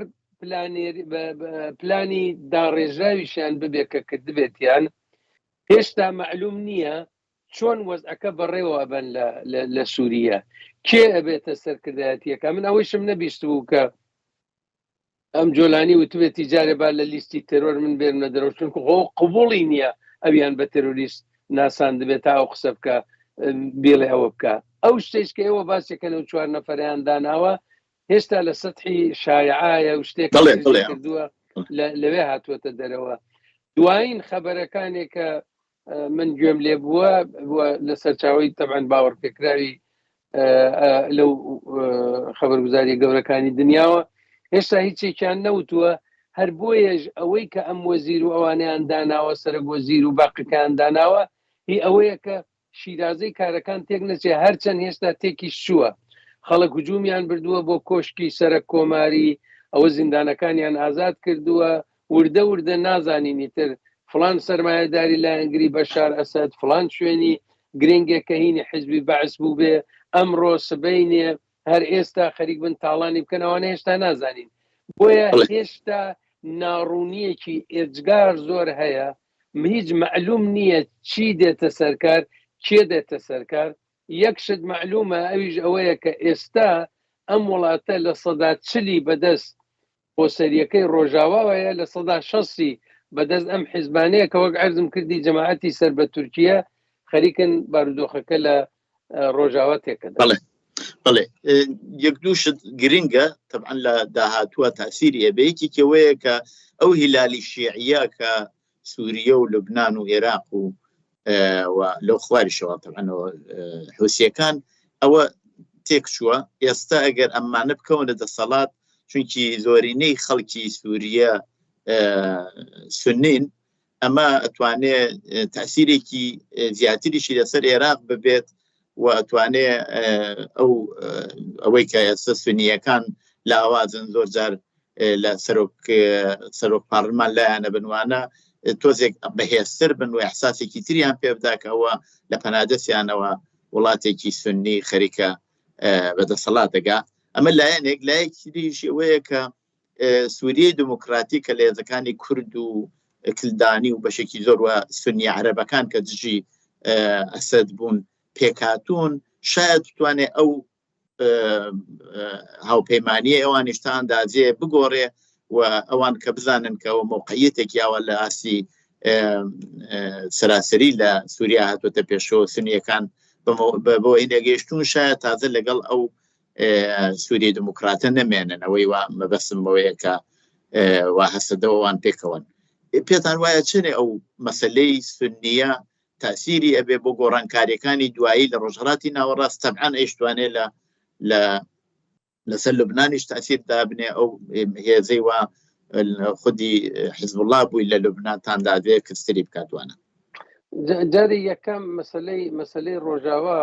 پلانی داڕێژراویشیان ببێت کە کردبێتیان هێشتا معلوم نییە چۆن وەزعەکە بەڕێوە ئەبەن لە سووریە کێ ئەبێتە سەرکردایەتیەکە من ئەوەیشم نەبیست بوو کە ئەم جۆلانی وتبێتی جارێ با لە لیستی تێرۆر من بێننە دەرەوە چونکو خۆ قبوڵی نییە ئەویان بە تێرۆریست ناساندبێت تا ئەو قسە بکە بێڵێ ئەوە بکە ئەو شتێک کە ئێوە باسێکەن و چوار نەفەریان داناوە هێشتا لە سەحی شایعایە و شتێک کردووە لەوێ هاتووەتە دەرەوە دوایین خەبەرەکانێک کە من گوێم لێ بووە لە سەرچاوی تەبعەن باوەڕپێکراوی لەو خەبەرگوزاری گەورەکانی دنیاوە هێشتا هیچێکیان نەوتووە هەر بۆیەش ئەوەی کە ئەم وەزیر و ئەوانیان داناوە سەرک وەزیر و باقەکان داناوە هی ئەوەیە کە شیرازەی کارەکان تێک نەچێ هەرچەند هێشتا تێکیش چووە خەڵک هجومیان بردووە بۆ کۆشکی سەرک کۆماری ئەوە زیندانەکانیان ئازاد کردووە وردە وردە نازانین ئیتر فڵان سەرمایەداری لایەنگری بەشار ئەسەد فڵان شوێنی گرنگێک کە هینی حیزبی بەعس بووبێ ئەمڕۆ سبەینێ هەر ئێستا خەریک بن تاڵانی بکەن ئەوانە هێشتا نازانین بۆیە هێشتا ناڕوونیەکی ئێجگار زۆر هەیە هیچ مەعلوم نییە چی دێتە سەرکار کێ دێتە سەرکار یەک شت مەعلومە ئەویش ئەوەیە کە ئێستا ئەم وڵاتە لە سەدا چلی بەدەست خۆسەریەکەی ڕۆژاواوەیە 60% ی بەدەست ئەم حیزبانەیە کە وەک عەرزم کردی جەماعەتی سەر بە تورکیە خەریکن بارودۆخەکە لە ڕۆژاوا تێکەدەن. بەڵێ بەڵێ یەک دوو شت گرنگە تەبعەن لە داهاتووە تاسیری ئەبێ یەکێکی ئەوەیە کە ئەو هیلالی شیعیە کە سووریە و لوبناان و عێراق و و لەو خواریشەوە تەبعەنەوە حوسیەکان ئەوە تێکچووە ئێستا ئەگەر ئەمانە بکەونە دەسەڵات چونکی زۆرینەی خەڵکی سووریە سنین ئەمە ئەتوانێ تاسیرێکی زیاتریشی لەسەر عێراق ببێت و ئەتوانێ ئەو ئەوەی کە ئێستا سنیەکان لاوازن زۆر جار لە سەرۆک سەرۆک پارلمان لایەنە بنوانە تۆزێک بەهێزتر بن و احساسێکی تریان پێ بدا کە ئەوە لە پەنادەستیانەوە وڵاتێکی سنی خەریکە بەدەسەڵات دەگا ئەمە لایەنێک لایەکی تریش ئەوەیە کە سووریەی دموکراتی کە لە هێزەکانی کورد و کلدانی و بەشێکی زۆر وە سنی عەرەبەکان کە دژی ئەسەد بوون پێکهاتوون شاید بتوانێت ئەو هاوپەیمانیە ئەوانیش تا ئەندازەیە بگۆڕێ و ئەوان کە بزانن کە ئەوە مەوقعیەتێک یاوە لە ئاستی سەراسەری لە سووریا هاتوۆتە پێشەوە سنیەکان بۆ ئینەگەیشتون شاید تازە لەگەڵ ئەو سووری دموکراتە نەمێنن ئەوەی وا مەبەستم بەوەیە کە وا هەسەدەوەوان پێکەوەن پێتان وایە چنێ ئەو مەسلەی سنیە تاسیری ئەبێ بۆ گۆڕانکاریەکانی دوایی لە ڕۆژهەڵاتی ناوەڕاست تەبعەن ئەیشتوانێ لە لە لەسەر لوبنانیش تاسیر دابنێ ئەو هێزەی وا خودی حزب الله بووی لە لوبناان تاندادێ کەستری بکاتوانە جاری یەکەم مەسلەی مەسلەی ڕۆژاوا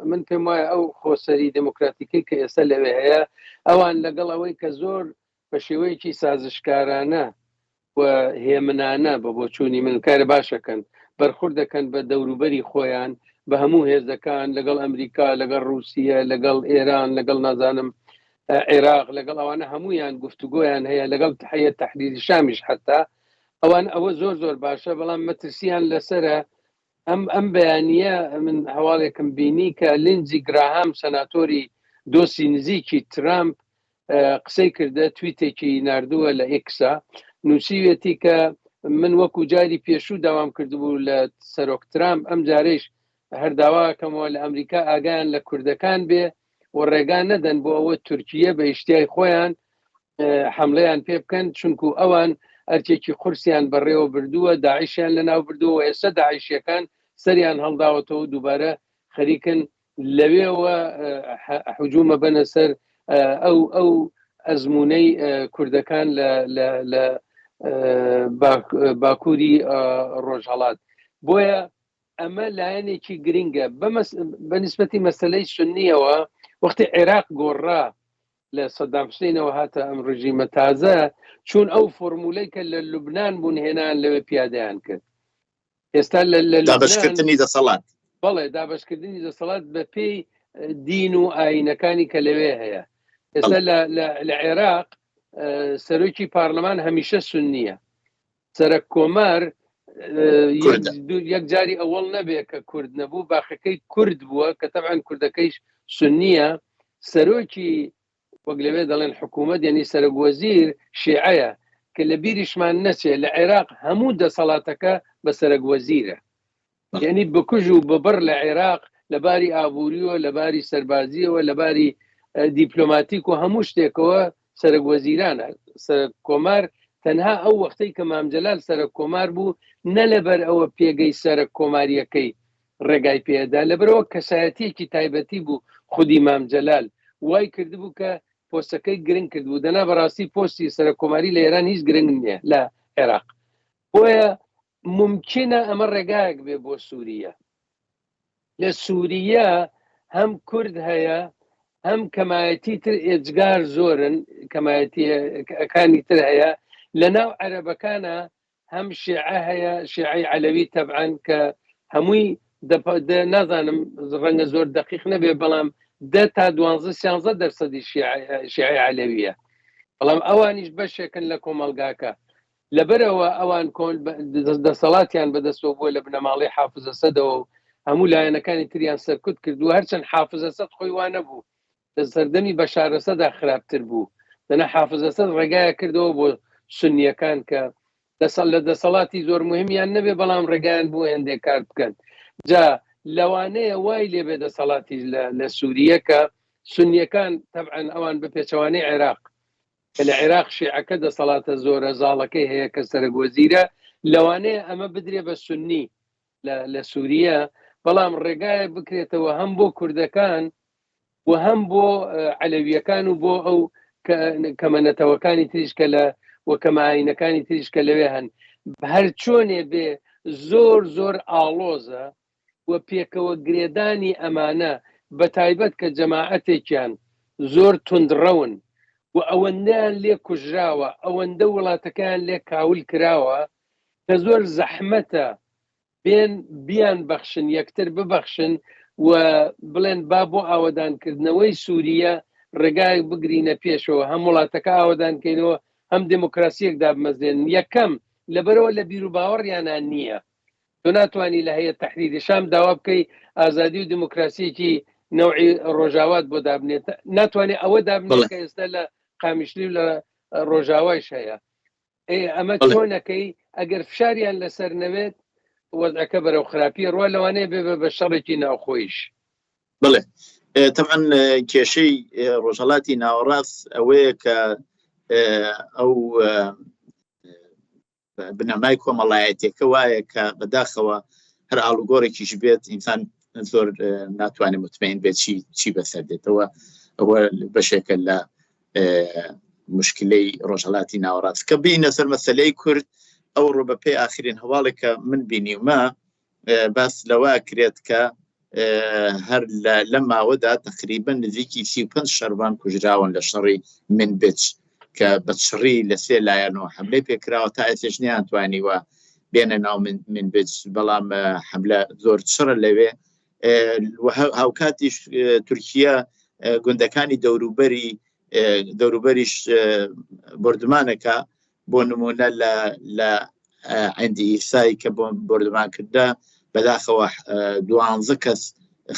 من پێم وایە ئەو خۆسەری دموکراتیکی کە ئێستا لەوێ هەیە ئەوان لەگەڵ ئەوەی کە زۆر بە شێوەیەکی سازشکارانە و هێمنانە بە بۆچوونی من کارە باشەکەن بەرخورد دەکەن بە دەوروبەری خۆیان بە هەموو هێزەکان لەگەڵ ئەمریکا لەگەڵ رووسە لەگەڵ ئێران لەگەڵ نازانم عێراق لەگەڵ ئەوانە هەمویان گفتوگۆیان هەیە لەگەڵ تحەیە تحریری شامیش حتا ئەوان ئەوە زۆر زۆر باشە بەڵام مەترسیان لەسرە ئەم ئەم بەیانییە من هەواڵێکم بینی کە لینزی گراهام سەناتۆری دۆستی نزیکی ترامپ قسەی کردە تویتێکی ناردووە لە ئێکسا نووسیوێتی کە من وەکو جاری پێشوو داوام کردبوو لە سەرۆک ترامپ ئەم جارێش هەر داواکەمەوە لە ئەمریکا ئاگایان لە کوردەکان بێ و ڕێگا نەدەن بۆ ئەوە تورکیە بە ئیشتیای خۆیان حملەیان پێ بکەن چونکو ئەوان ئەرکێکی قورسیان بەڕێوە بردووە داعشیان لەناو بردووە ئێستا داعشیەکان سەریان هەڵداوەتەوە دووبارە خەریکن لەوێوە حجومە بەنە سەر ئەو ئەو ئەزمونەی کوردەکان لە باکووری ڕۆژهەڵات بۆیە ئەمە لایەنێکی گرنگە بە نسبەتی مەسلەی سنیەوە وەختی عێراق گۆڕا لە سەدام حوسینەوە هاتە ئەم ڕژیمە تازە چون ئەو فۆرمولەی کە لە لوبناان بوون هێنان لەوێ پیادەیان کرد ئێستا لە دابشکردنی دەسەڵات بەڵێ دابشکردنی دەسەڵات بە پێی دین و ئاینەکانی کە لەوێ هەیە ئێستا لە عێراق سەرۆکی پارلەمان هەمیشە سنیە سەرەک کۆمار یەک جاری ئەوەڵ نەبێ کە کورد نەبوو باخەکەی کورد بووە کە تەعاان کوردەکەیش سنیە سەرۆکی وەک لەوێ دەڵێن حکوومەت یعنی سەرۆک وەزیر شیعەیە کە لە بیریشمان نەچێ لە عێراق هەموو دەسەڵاتەکە بە سەرەک وەزیرە یعنی بکوژ و ببڕ لە عێراق لە باری ئابووریەوە لە باری سەربازیەوە لە باری دیپلۆماتیک و هەموو شتێکەوە سەرەک وەزیرانە سەرەک کۆمار تەنها ئەو وەختەی کە مامجلال سەرەک کۆمار بوو نە لەبەر ئەوە پێگەی سەرەک کۆماریەکەی ڕێگای پێدا لەبەرەوە کەسایەتیەکی تایبەتی بوو خودی مام جەلال وای کردبوو کە پۆستەکەی گرنگ کردبوو دەنا بەڕاستی پۆستی سەرەک کۆماری لە ئێران هیچ گرنگ نییە لە عێراق بۆیە ممکنە ئەمە ڕێگایەک بێ بۆ سووریە لە سووریە هەم کورد هەیە هەم کەمایەتی تر ئێجگار زۆرن کەمایەتیەکانی تر هەیە لە ناو عەرەبەکانە هەم شیعە هەیە شیعەی عەلەوی تەبعەن کە هەمووی نازانم ڕەنگە زۆر دقیق نەبێ بەڵام دە تا دوانزە سیانزە دەرسەدی شیعەی عەلەویە بەڵام ئەوانیش بەشێکن لە کۆمەڵگاکە لەبەرەوە ئەوان کۆن دەسەڵاتیان بەدەستەوە بووە لە بنەماڵەی حافزە سەدەوە و هەموو لایەنەکانی تریان سەرکوت کردووە هەرچەند حافزە سەد خۆی وانە بوو لە سەردەمی بەشار ئەسەدا خراپتر بوو دەنا حافز ئەسەد ڕێگایە کردەوە بۆ سنیەکان کە دەسەڵ لە دەسەڵاتی زۆر مهمیان نەبێ بەڵام ڕێگایان بۆ هێندێک کار بکەن جا لەوانەیە وای لێبێ دەسەڵاتیش لە سووریە کە سنیەکان تەبعەن ئەوان بە پێچەوانەی عێراق کە لە عێراق شیعەکە دەسەڵاتە زۆرە زاڵەکەی هەیە کە سەرەک وەزیرە لەوانەیە ئەمە بدرێ بە سنی لە سووریە بەڵام ڕێگایە بکرێتەوە هەم بۆ کوردەکان و هەم بۆ عەلەویەکان و بۆ ئەو کەمە نەتەوەکانی تریش کە لە و کەمە ئاینەکانی تریش کە لەوێ هەن هەر چۆنێ بێ زۆر زۆر ئاڵۆزە و پێکەوە گرێدانی ئەمانە بە تایبەت کە جەماعەتێکیان زۆر توندڕەون و ئەوەندەیان لێ کوژراوە ئەوەندە وڵاتەکەیان لێ کاول کراوە کە زۆر زەحمەتە بێن بیان بەخشن یەکتر ببەخشن و بڵێن با بۆ ئاوەدانکردنەوەی سووریە ڕێگایەک بگرینە پێشەوە هەم وڵاتەکە ئاوەدانکەینەوە هەم دموکراسیەک دابمەزرێن یەکەم لەبەرەوە لە بیر و باوەڕیانان نییە تۆ ناتوانانی لە هەیە تەحریری شام داوا بکەی ئازادی و دموکراسیەکی نەوعی ڕۆژاوات بۆ دابنێت ناتوانێت ئەوە دابنێت کە ئێستا لە قامیشلی و لە ڕۆژاوایش هەیە ئێ ئەمە چۆنەکەی ئەگەر فشاریان لەسەر نەوێت وەزعەکە بەرەو خراپی ڕوا لەوانەیە بێ بە شەڕێکی ناوخۆیش. بڵێ تەبعەن کێشەی ڕۆژهەڵاتی ناوەڕاست ئەوەیە کە ئەو بنەمای کۆمەڵایەتەکە وایە کە بەداخەوە هەر ئاڵوگۆڕێکیش بێت ئینسان زۆر ناتوانێت متمەین بێت چی چی بەسەر دێتەوە ئەوە بەشێکە لە مشکلەی ڕۆژهڵاتی ناوەڕاست کە بینە سەر مەسلەی کورد ئەو ڕۆ بە پێی ئاخرین هەواڵێک کە من بینیومە باس لەوە کرێت کە هەر لە ماوەدا تقریبا نزیکی 35 شەربان کوژراون لە شەڕی منبج کە بە چڕی لە سێ لایەنەوە حملەی پێکراوە تا ئێستش نیان توانیوە بێنە ناو منبج بەڵام حملە زۆر چڕە لەوێ هاوکاتیش تورکیا گوندەکانی دەوروبەری دەوروبەریش بردمانەکە بۆ نمونە لە لە عندی ئیسای کە بۆ بردمان کردە بەداخەوە دوانزە کەس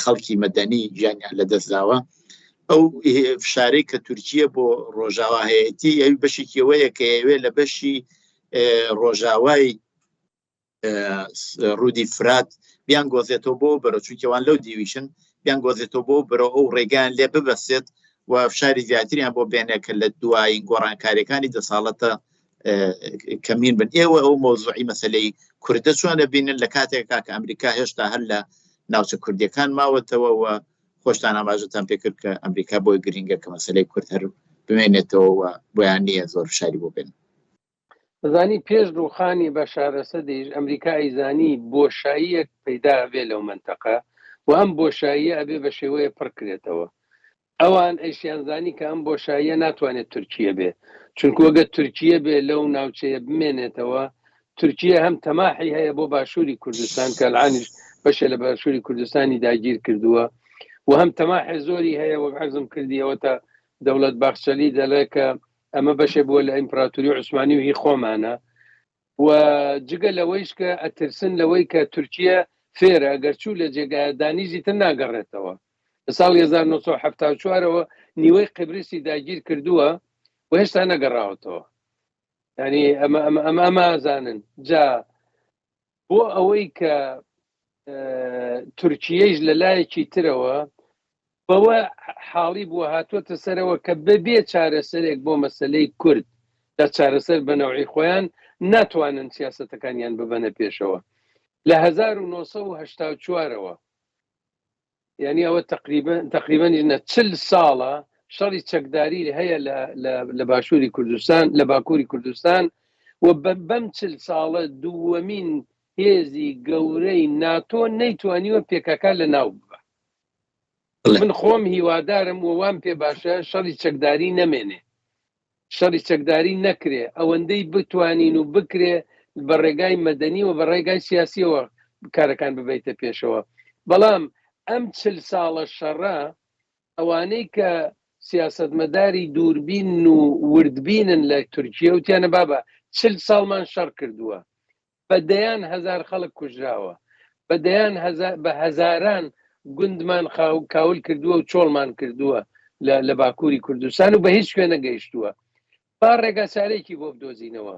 خەڵکی مەدەنی گیانیان لەدەستداوە ئەو فشارەی کە تورکیە بۆ ڕۆژاوا هەیەتی ئەوی بەشێکی ئەوەیە کە ئەوێ لە بەشی ڕۆژاوای ڕوودی فرات بیان گۆزێتەوە بۆ بەرە چونکەوان لەو دیویشن بیان گۆزێتەوە بۆ بەرە ئەو ڕێگان لێ ببەسێت و فشاری زیاتریان بۆ بێنێ کە لە دوایین گۆڕانکاریەکانی دەساڵەتە کەمین بن ئێوە ئەو مۆزوعی مەسلەی کوردە چۆن بینن لە کاتێکا کە ئەمریکا هێشتا هەر لە ناوچە کوردیەکان ماوەتەوە و خۆشتان ئاماژەتان پێکرد کە ئەمریکا بۆی گرنگە کە مەسلەی کورد هەر بمێنێتەوە و بۆیان نییە زۆر فشاری بۆ بێن. ئەزانی پێش ڕووخانی بەشار ئەسەدیش ئەمریکا ئەیزانی بۆشاییەک پەیدا ئەبێ لەو مەنتەقە و ئەم بۆشاییە ئەبێ بە شێوەیە پڕ کرێتەوە. ئەوان ئەیشیان زانی کە ئەم بۆشاییە ناتوانێت تورکیە بێ، چونکو ئەگەر تورکیە بێ لەو ناوچەیە بمێنێتەوە، تورکیە هەم تەماحی هەیە بۆ باشووری کوردستان کە العانیش بەشێ لە باشووری کوردستانی داگیر کردووە و هەم تەماحێ زۆری هەیە وەک عەرزم کردی ئەوە تا دەوڵەت باخچەلی دەڵێ کە ئەمە بەشێ بووە لە ئیمپراتوری عوسمانی و هی خۆمانە و جگە لەوەیش کە ئەترسن لەوەی کە تورکیە فێرە ئەگەر چوو لە جێگایە دانیزی تر ناگەڕێتەوە لە ساڵی 1970ەوە نیوەی قبرسی داگیر کردووە و هێشتا نەگەڕاوەتەوە ینی ئەمە ئەمە ئەمە ئەمازانن جا بۆ ئەوەی کە تورکیەیش لە لایەکی ترەوە بەوە حاڵی بووە هاتووەتە سەرەوە کە بەبێ چارەسەرێک بۆ مەسەلەی کورد لە چارەسەر بە نەوعی خۆیان ناتوانن سیاسەتەکانیان ببەنە پێشەوە لە 1970ەوە یعنی ئەوە تقریبا نە چل ساڵە شەڕی چەکداری هەیە لە باشووری کوردستان لە باکووری کوردستان و بەم چل ساڵە دووەمین هێزی گەورەی ناتۆ نەیتوانیوە پێکەکە لە ناو ببە من خۆم هیوادارم و وام پێ باشە شەڕی چەکداری نەمێنێ شەڕی چەکداری نەکرێ ئەوەندەی بتوانین و بکرێ بە ڕێگای مەدەنی و بە ڕێگای سیاسیەوە کارەکان ببیتە پێشەوە بەڵام ئەم چل ساڵە شەڕە ئەوانەی کە سیاستمەداری دووربین و وردبینن لە تورکیە وتیانە بابە چل ساڵمان شەڕ کردووە بە دەیان هەزار خەڵک کوژراوە، بە دەیان هەزار بە هەزاران گوندمان خاو کاول کردووە و چۆڵمان کردووە لە لە باکووری کوردستان و بە هیچ کوێ نەگەیشتووە. با ڕێگاچارەیەکی بۆ بدۆزینەوە.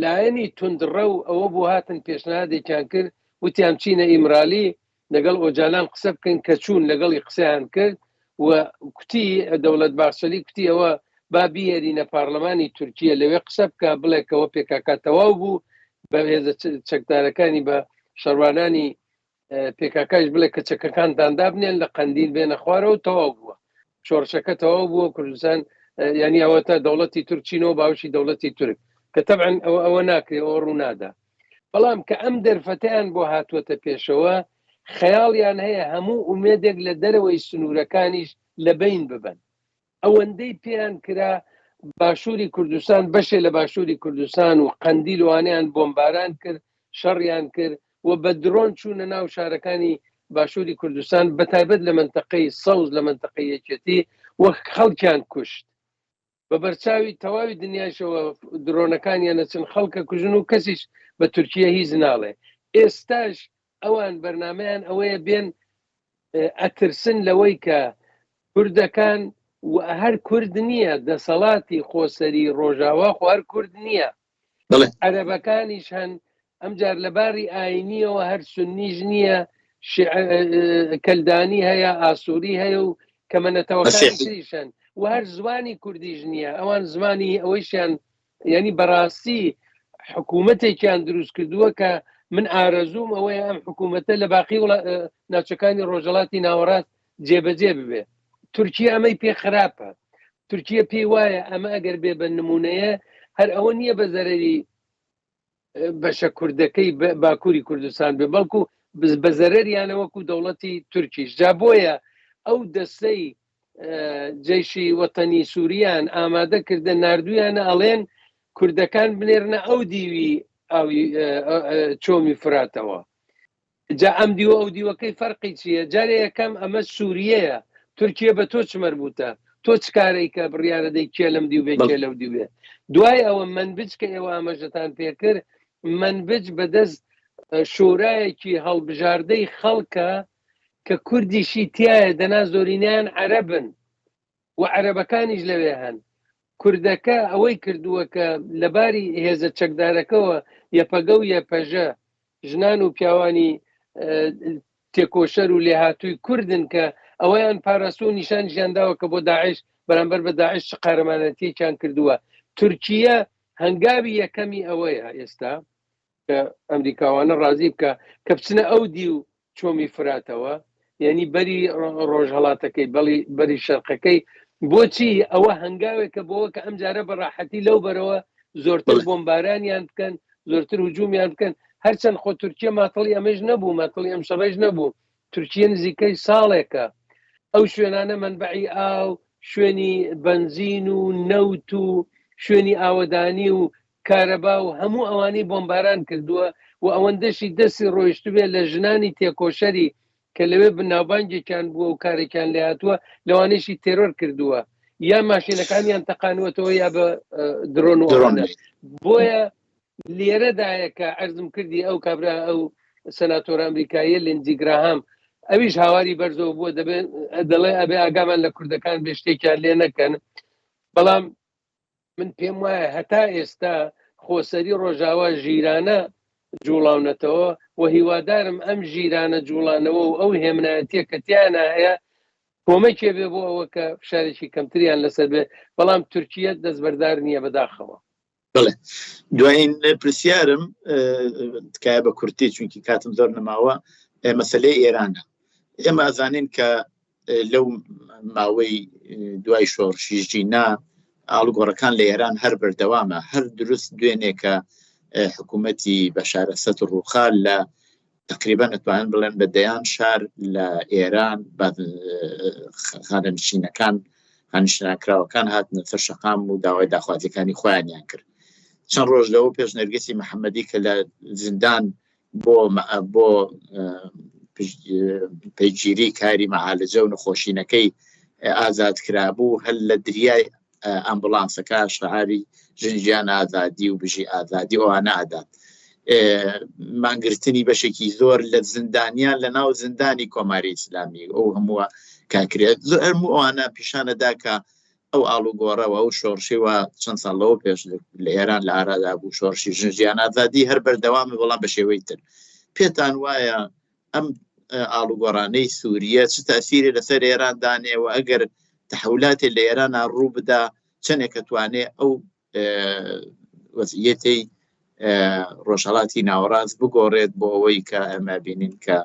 لایەنی توندڕەو ئەوە بوو هاتن پێشنهادێکیان کرد وتیان بچینە ئیمرالی لەگەڵ ئۆجالان قسە بکەین کە چوون لەگەڵی قسەیان کرد و کوتی دەوڵەت باخچەلی کوتی ئەوە با بیهێرینە پارلەمانی تورکیە لەوێ قسە بکە بڵێ کەەوە پێکاکا تەواو بوو بە هێزە چەکدارەکانی بە شەڕوانانی پێکاکایش بڵێ کە چەکەکانتان دابنێن لە قەندیل بێنە خوارەوە تەواو بووە شۆڕشەکە تەواو بووە کوردستان ینی ئەوە تا دەوڵەتی تورکچینەوە باوشی دەوڵەتی تورک کە تەبعەن ئەوە ئەوە ناکرێ ئەوە ڕوونادا بەڵام کە ئەم دەرفەتیان بۆ هاتووەتە پێشەوە خەیاڵیان هەیە هەموو ئومێدێک لە دەرەوەی سنوورەکانیش لە بین ببەن ئەوەندەی پێیان کرا باشووری کوردستان بەشێ لە باشووری کوردستان و قەندیل وانیان بۆمباران کرد شەڕیان کرد و بە درۆن چوونە ناو شارەکانی باشووری کوردستان بە تایبەت لە منتەقەی سەوز لە منتەقەی یەکێتی وەک خەڵکیان کوشت بە بەرچاوی تەواوی دنیاشەوە درۆنەکانیان ئەچن خەڵکە کوژن و کەسیش بە تورکیە هیچ ناڵێ ئێستاش ئەوان بەرنمەیان ئەوەیە بێن ئەترسن لەوەی کە کوردەکان و هەر کورد نییە دەسەڵاتی خۆسەری ڕۆژاوا خۆ هەر کورد نییە عەرەبەکانیش هەن ئەمجار لە باری ئاینیەوە هەر سنیش نییە کەلدانی هەیە ئاسووری هەیە و کەمە نەتەوەکانی تریش هەن و هەر زمانی کوردیش نییە ئەوان زمانی ئەوەیشیان ینی بەڕاستی حکوومەتێکیان دروست کردووە کە من ئارەزووم ئەوەیە ئەم حکوومەتە لە باقی ناوچەکانی ڕۆژهەڵاتی ناوەڕاست جێبەجێ ببێ تورکیا ئەمەی پێ خراپە تورکیە پێی وایە ئەمە ئەگەر بێ بە نمونەیە هەر ئەوە نییە بە زەرەری بەشە کوردەکەی باکووری کوردستان بێ بەڵکو بە زەرەریانە وەکو دەوڵەتی تورکیش جا بۆیە ئەو دەستەی جەیشی وەتەنی سووریان ئامادە کردە نردویانە ئەڵێن کوردەکان بنێرنە ئەو دیوی ئاوی چۆمی فراتەوە جا ئەم دیوە ئەو دیوەکەی فەرقی چییە؟ جارێ یەکەم ئەمە سووریەیە تورکیە بە تۆ چ مەربوتە؟ تۆ چ کارەی کە بڕیارە دەی کێ لەم دیو بێ کێ لەو دیو بێ؟ دوای ئەوە مەنبج کە ئێوە ئاماژەتان پێکرد مەنبج بەدەست شورایەکی هەڵبژاردەی خەڵکە کە کوردیشی تایە دەنا زۆرینیان عەرەبن و عەرەبەکانیش لەوێ هەن کوردەکە ئەوەی کردووە کە لەباری هێزە چەکدارەکەوە یەپەگە و یەپەژە ژنان و پیاوانی تێکۆشەر و لێهاتووی کوردن کە ئەوەیان پاراستوە و نیشانیشیان داوە کە بۆ داعش بەرامبەر بە داعش چ قارەمانەتیەکیان کردووە. تورکیە هەنگاوی یەکەمی ئەوەیە ئێستا کە ئەمریکاوانە ڕازی بکە کە بچنە ئەو دیو چۆمی فراتەوە یعنی بەری ڕۆژهڵاتەکەی بەڵی بەری شەرقەکەی بۆچی ئەوە هەنگاوێکە بۆوە کە ئەم جارە بە ڕاحەتی لەو بەرەوە زۆرتر بۆمبارانیان بکەن زۆرتر هجومیان بکەن هەرچەند خۆ تورکیە ماتڵی ئەمەش نەبوو ماتڵی ئەم شەڕەش نەبوو تورکیە نزیکەی ساڵێکە. ئەو شوێنانە مەنبەعی ئاو، شوێنی بەنزین و نەوت و شوێنی ئاوەدانی و کارەبا و هەموو ئەوانەی بۆمباران کردووە و ئەوەندەشی دەستی ڕۆیشتبێ لە ژنانی تێکۆشەری کە لەوێ بناوبانگێکیان بووە و کارێکیان لێ هاتووە لەوانەیشی تێرۆر کردووە یا ماشینەکانیان تەقانوەتەوە یا بە درۆن و ئەوانە. بۆیە لێرەدایە کە عەرزم کردی ئەو کابرا ئەو سەناتۆرە ئەمریکاییە لینزی گراهام ئەویش هاواری بەرزەوە بووە دەبێت دەڵێ ئەبێ ئاگامان لە کوردەکان بێ شتێکیان لێ نەکەن بەڵام من پێم وایە هەتا ئێستا خۆسەری ڕۆژاوا ژیرانە جوڵاونەتەوە و هیوادارم ئەم ژیرانە جوڵانەوە و ئەو هێمنایەتیە کە تیانە هەیە کۆمەکێ بێ بۆ ئەوە کە فشارێکی کەمتریان لەسەر بێ بەڵام تورکیە دەستبەردار نییە بەداخەوە. بڵێ دوایین پرسیارم تکایە بە کورتی چونکی کاتم زۆر نەماوە مەسلەی ئێرانە ئێمە ئەزانین کە لەو ماوەی دوای شۆڕشی ژینا ئاڵوگۆڕەکان لە ئێران هەر بەردەوامە هەر دروست دوێنێکە حکوومەتی بەشارەسەت ڕووخا لە تقریبا ئەتوانن بڵێن بە دەیان شار لە ئێران خانەنشینەکان خانشناکراوەکان هاتنە سەر شەقام و داوای داخوازیەکانی خۆیانیان کرد چەند ڕۆژ لەوە پێش نەرگسی محەممەدی کە لە زیندان بۆ بۆ پەیگیری کاری مەعالجە و نەخۆشینەکەی ئازاد کرابوو هەر لە دریای ئامبولانسەکە شعاری ژن ژیان ئازادی و بژی ئازادی ئەوانە ئەدات مانگرتنی بەشێکی زۆر لە زیندانیان لە ناو زیندانی کۆماری ئیسلامی ئەو هەمووە کاکرێت زۆر هەموو ئەوانە پیشانەدا کە ئەو ئاڵوگۆڕەوە ئەو شۆڕشی وە چەند ساڵ لەوە پێش لە ئێران لە ئارادا بوو شۆڕشی ژن ژیان ئازادی هەر بەردەوامە بەڵام بە شێوەی تر پێتان وایە ئەم ئاڵوگۆڕانەی سووریە چ تاسیری لەسەر ئێران دانێ و ئەگەر تحولاتێ لە ئێران ڕوو بدا چەندێک توانێ ئەو وەزعیەتەی ڕۆژهڵاتی ناوەڕاست بگۆڕێت بۆ ئەوەی کە ئەمە بینین کە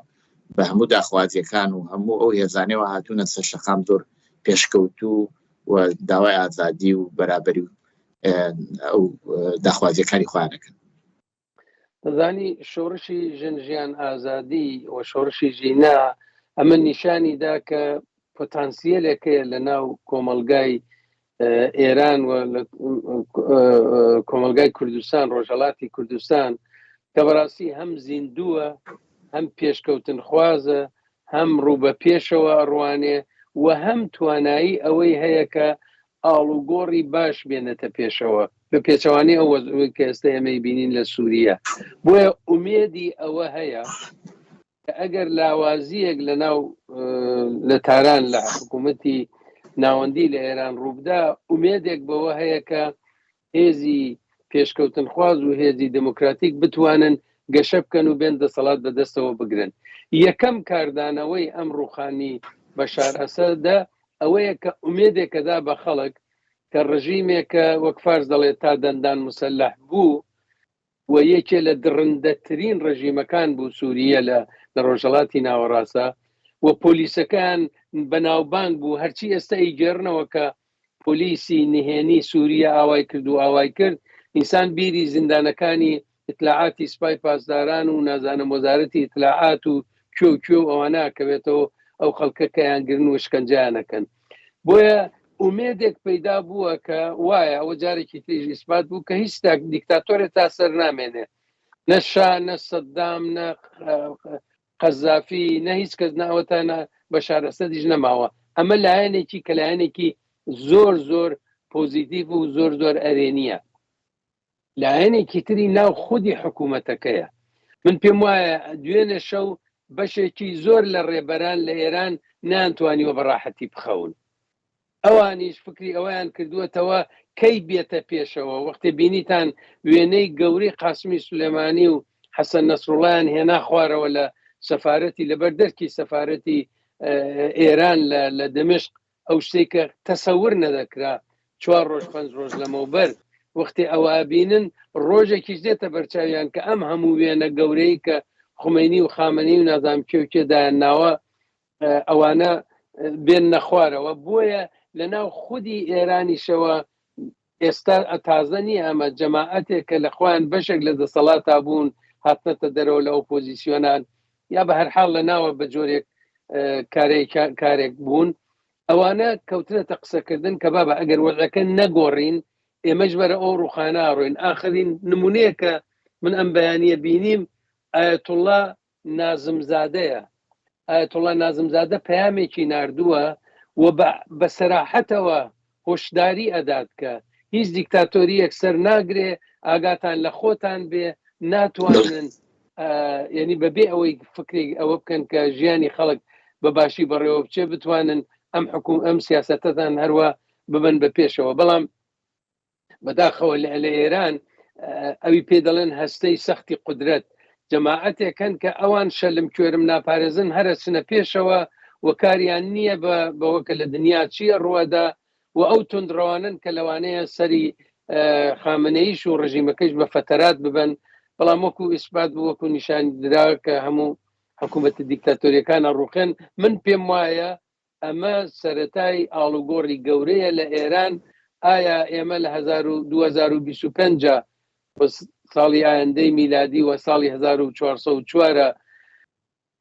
بە هەموو داخوازیەکان و هەموو ئەو هێزانەوە هاتوونە سەر شەقام زۆر پێشکەوتوو و داوای ئازادی و بەرابەری و ئەو داخوازیەکانی خۆیانەکەن. دەزانی شۆڕشی ژن ژیان ئازادی و شۆڕشی ژینا ئەمە نیشانی دا کە پۆتانسیەلێک هەیە لە ناو کۆمەڵگای ئێران و کۆمەلگای کوردستان ڕۆژهڵاتی کوردستان کە بەڕاستی هەم زیندووە هەم پێشکەوتن خوازە هەم ڕوو بە پێشەوە ئەڕوانێ و هەم توانایی ئەوەی هەیە کە ئاڵوگۆڕی باش بێنێتە پێشەوە بە پێچەوانەی ئەو وەزعەی کە ئێستا ئێمەی بینین لە سووریە بۆیە ئومێدی ئەوە هەیە کە ئەگەر لاوازیەک لە ناو لە تاران لە حکوومەتی ناوەندی لە ئێران ڕووبدا ئومێدێک بەوە هەیە کە هێزی پێشکەوتنخواز و هێزی دموکراتیک بتوانن گەشە بکەن و بێن دەسەڵات بەدەستەوە بگرن یەکەم کاردانەوەی ئەم ڕوخانی بەشار ئەسەدە ئەوەیە کە ئومێدێکەدا بە خەڵک کە ڕژیمێکە وەک فارس دەڵێت تا دەندان مسلح بوو و یەکێ لە دڕندەترین ڕژیمەکان بوو سووریە لە لە ڕۆژهەڵاتی ناوەڕاستە و پۆلیسەکان بەناوبانگ بوو هەرچی ئێستا ئەیگێڕنەوە کە پۆلیسی نهێنی سووریە ئاوای کرد و ئاوای کرد ئینسان بیری زیندانەکانی ئیتلاعاتی سپای پاسداران و نازانم وەزارەتی ئیتلاعات و کوێ و کوێ و ئەوانە ئەکەوێتەوە ئەو خەڵکە کەیان گرن و شکەنجەیان ئەکەن بۆیە ئومێدێک پەیدا بووە کە وایە ئەوە جارێکی تریش ئیسپات بوو کە هیچ دیکتاتۆرێ تا سەر نامێنێ نە شا نە سەدام نە قەزافی نە هیچ کەس نە ئەوەتا نە بەشار ئەسەدیش نەماوە ئەمە لایەنێکی کە لایەنێکی زۆر زۆر پۆزیتیڤ و زۆر زۆر ئەرێنیە لایەنێکی تری ناو خودی حکوومەتەکەیە من پێم وایە دوێنێ شەو بەشێکی زۆر لە ڕێبەران لە ئێران نەیانتوانیوە بە ڕاحەتی بخەون ئەوانیش فکری ئەوەیان کردووەتەوە کەی بێتە پێشەوە وەختێ بینیتان وێنەی گەورەی قاسمی سولێمانی و حەسەن نەسروڵایان هێنا خوارەوە لە سەفارەتی لەبەر دەرکی سەفارەتی ئێران لە دەمشق ئەو شتێک کە تەسەور نەدەکرا چوار ڕۆژ پنج ڕۆژ لەمەوبەر وەختی ئەوە بینن ڕۆژێکیش دێتە بەرچاویان کە ئەم هەموو وێنە گەورەی کە خومینی و خامنەی و نازانم کێ و کێ دایان ناوە ئەوانە بێن نەخوارەوە بۆیە لە ناو خودی ئێرانیشەوە ئێستا تازە نییە ئەمە جەماعەتێک کە لە خۆیان بەشێک لە دەسەڵاتا بوون هاتنەتە دەرەوە لە ئۆپۆزیسیۆنان یا بە هەرحاڵ لە ناوە بە جۆرێک کارێک بوون ئەوانە کەوتنەتە قسەکردن کە بابە ئەگەر وەزعەکە نەگۆڕین ئێمەش بەرە ئەو ڕوخانە ڕۆین ئاخرین نمونەیە کە من ئەم بەیانە بینیم ئاەتوڵا نازمزادەیە ئاەتوڵا نازمزادە پەیامێکی ناردووە و بە سەراحەتەوە هۆشداری ئەدات کە هیچ دیکتاتۆریەک سەر ناگرێ ئاگاتان لە خۆتان بێ ناتوانن یعنی بەبێ ئەوەی فکرێک ئەوە بکەن کە ژیانی خەڵک بە باشی بەڕێوە بچێ بتوانن ئەم حکوم ئەم سیاستەتان هەروە ببن بە پێشەوە بەڵام بەداخەوە لە ئێران ئەوی پێ دەڵێن هەستەی سەختی قودرەت جەماعەتێکن کە ئەوان شەلم کوێرم ناپارێزن هەرە چنە پێشەوە و کاریان نییە بە بەوە کە لە دنیا چییە ڕوەدا و ئەو توندڕەوانن کە لەوانەیە سەری خامنەیش و ڕژیمەکەیش بە فەتەرات ببن بەڵام وەکو ئیسپات بوو وەکو نیشان درا کە هەموو حکوومەتە دیکتاتۆریەکانە ڕوخێن من پێم وایە ئەمە سەرەتای ئاڵوگۆڕی گەورەیە لە ئێران، ئایا ئێمە لە 2025 ساڵی ئایندەی میلادی و ساڵی 1404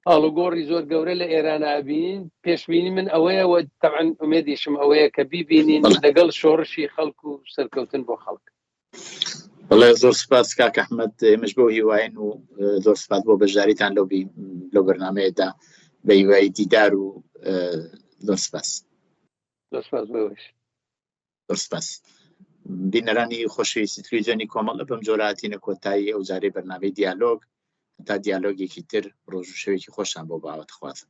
ئاڵوگۆڕی زۆر گەورە لە ئێران ئابینین پێشبینی من ئەوەیە و تەعن ئومێدیشم ئەوەیە کە بیبینین لەگەڵ شۆڕشی خەڵک و سەرکەوتن بۆ خەڵک. بەڵێ زۆر سپاس کاک ئەحمەد ئێمەش بۆ هیواین و زۆر سپاس بۆ بەشداریتان لەو لەو بەرنمەیەدا بە هیوای دیدار و زۆر سپاس زۆر سپاس بۆش زۆر سپاس بینەرانی خۆشەویستی تلویزیۆنی کۆمەڵ بەم جۆرە هاتینە کۆتایی ئەو جارەی بەرنامەی دیالۆگ تا دیالۆگێکی تر ڕۆژ و شەوێکی خۆشتان بۆ باوەتخوازم.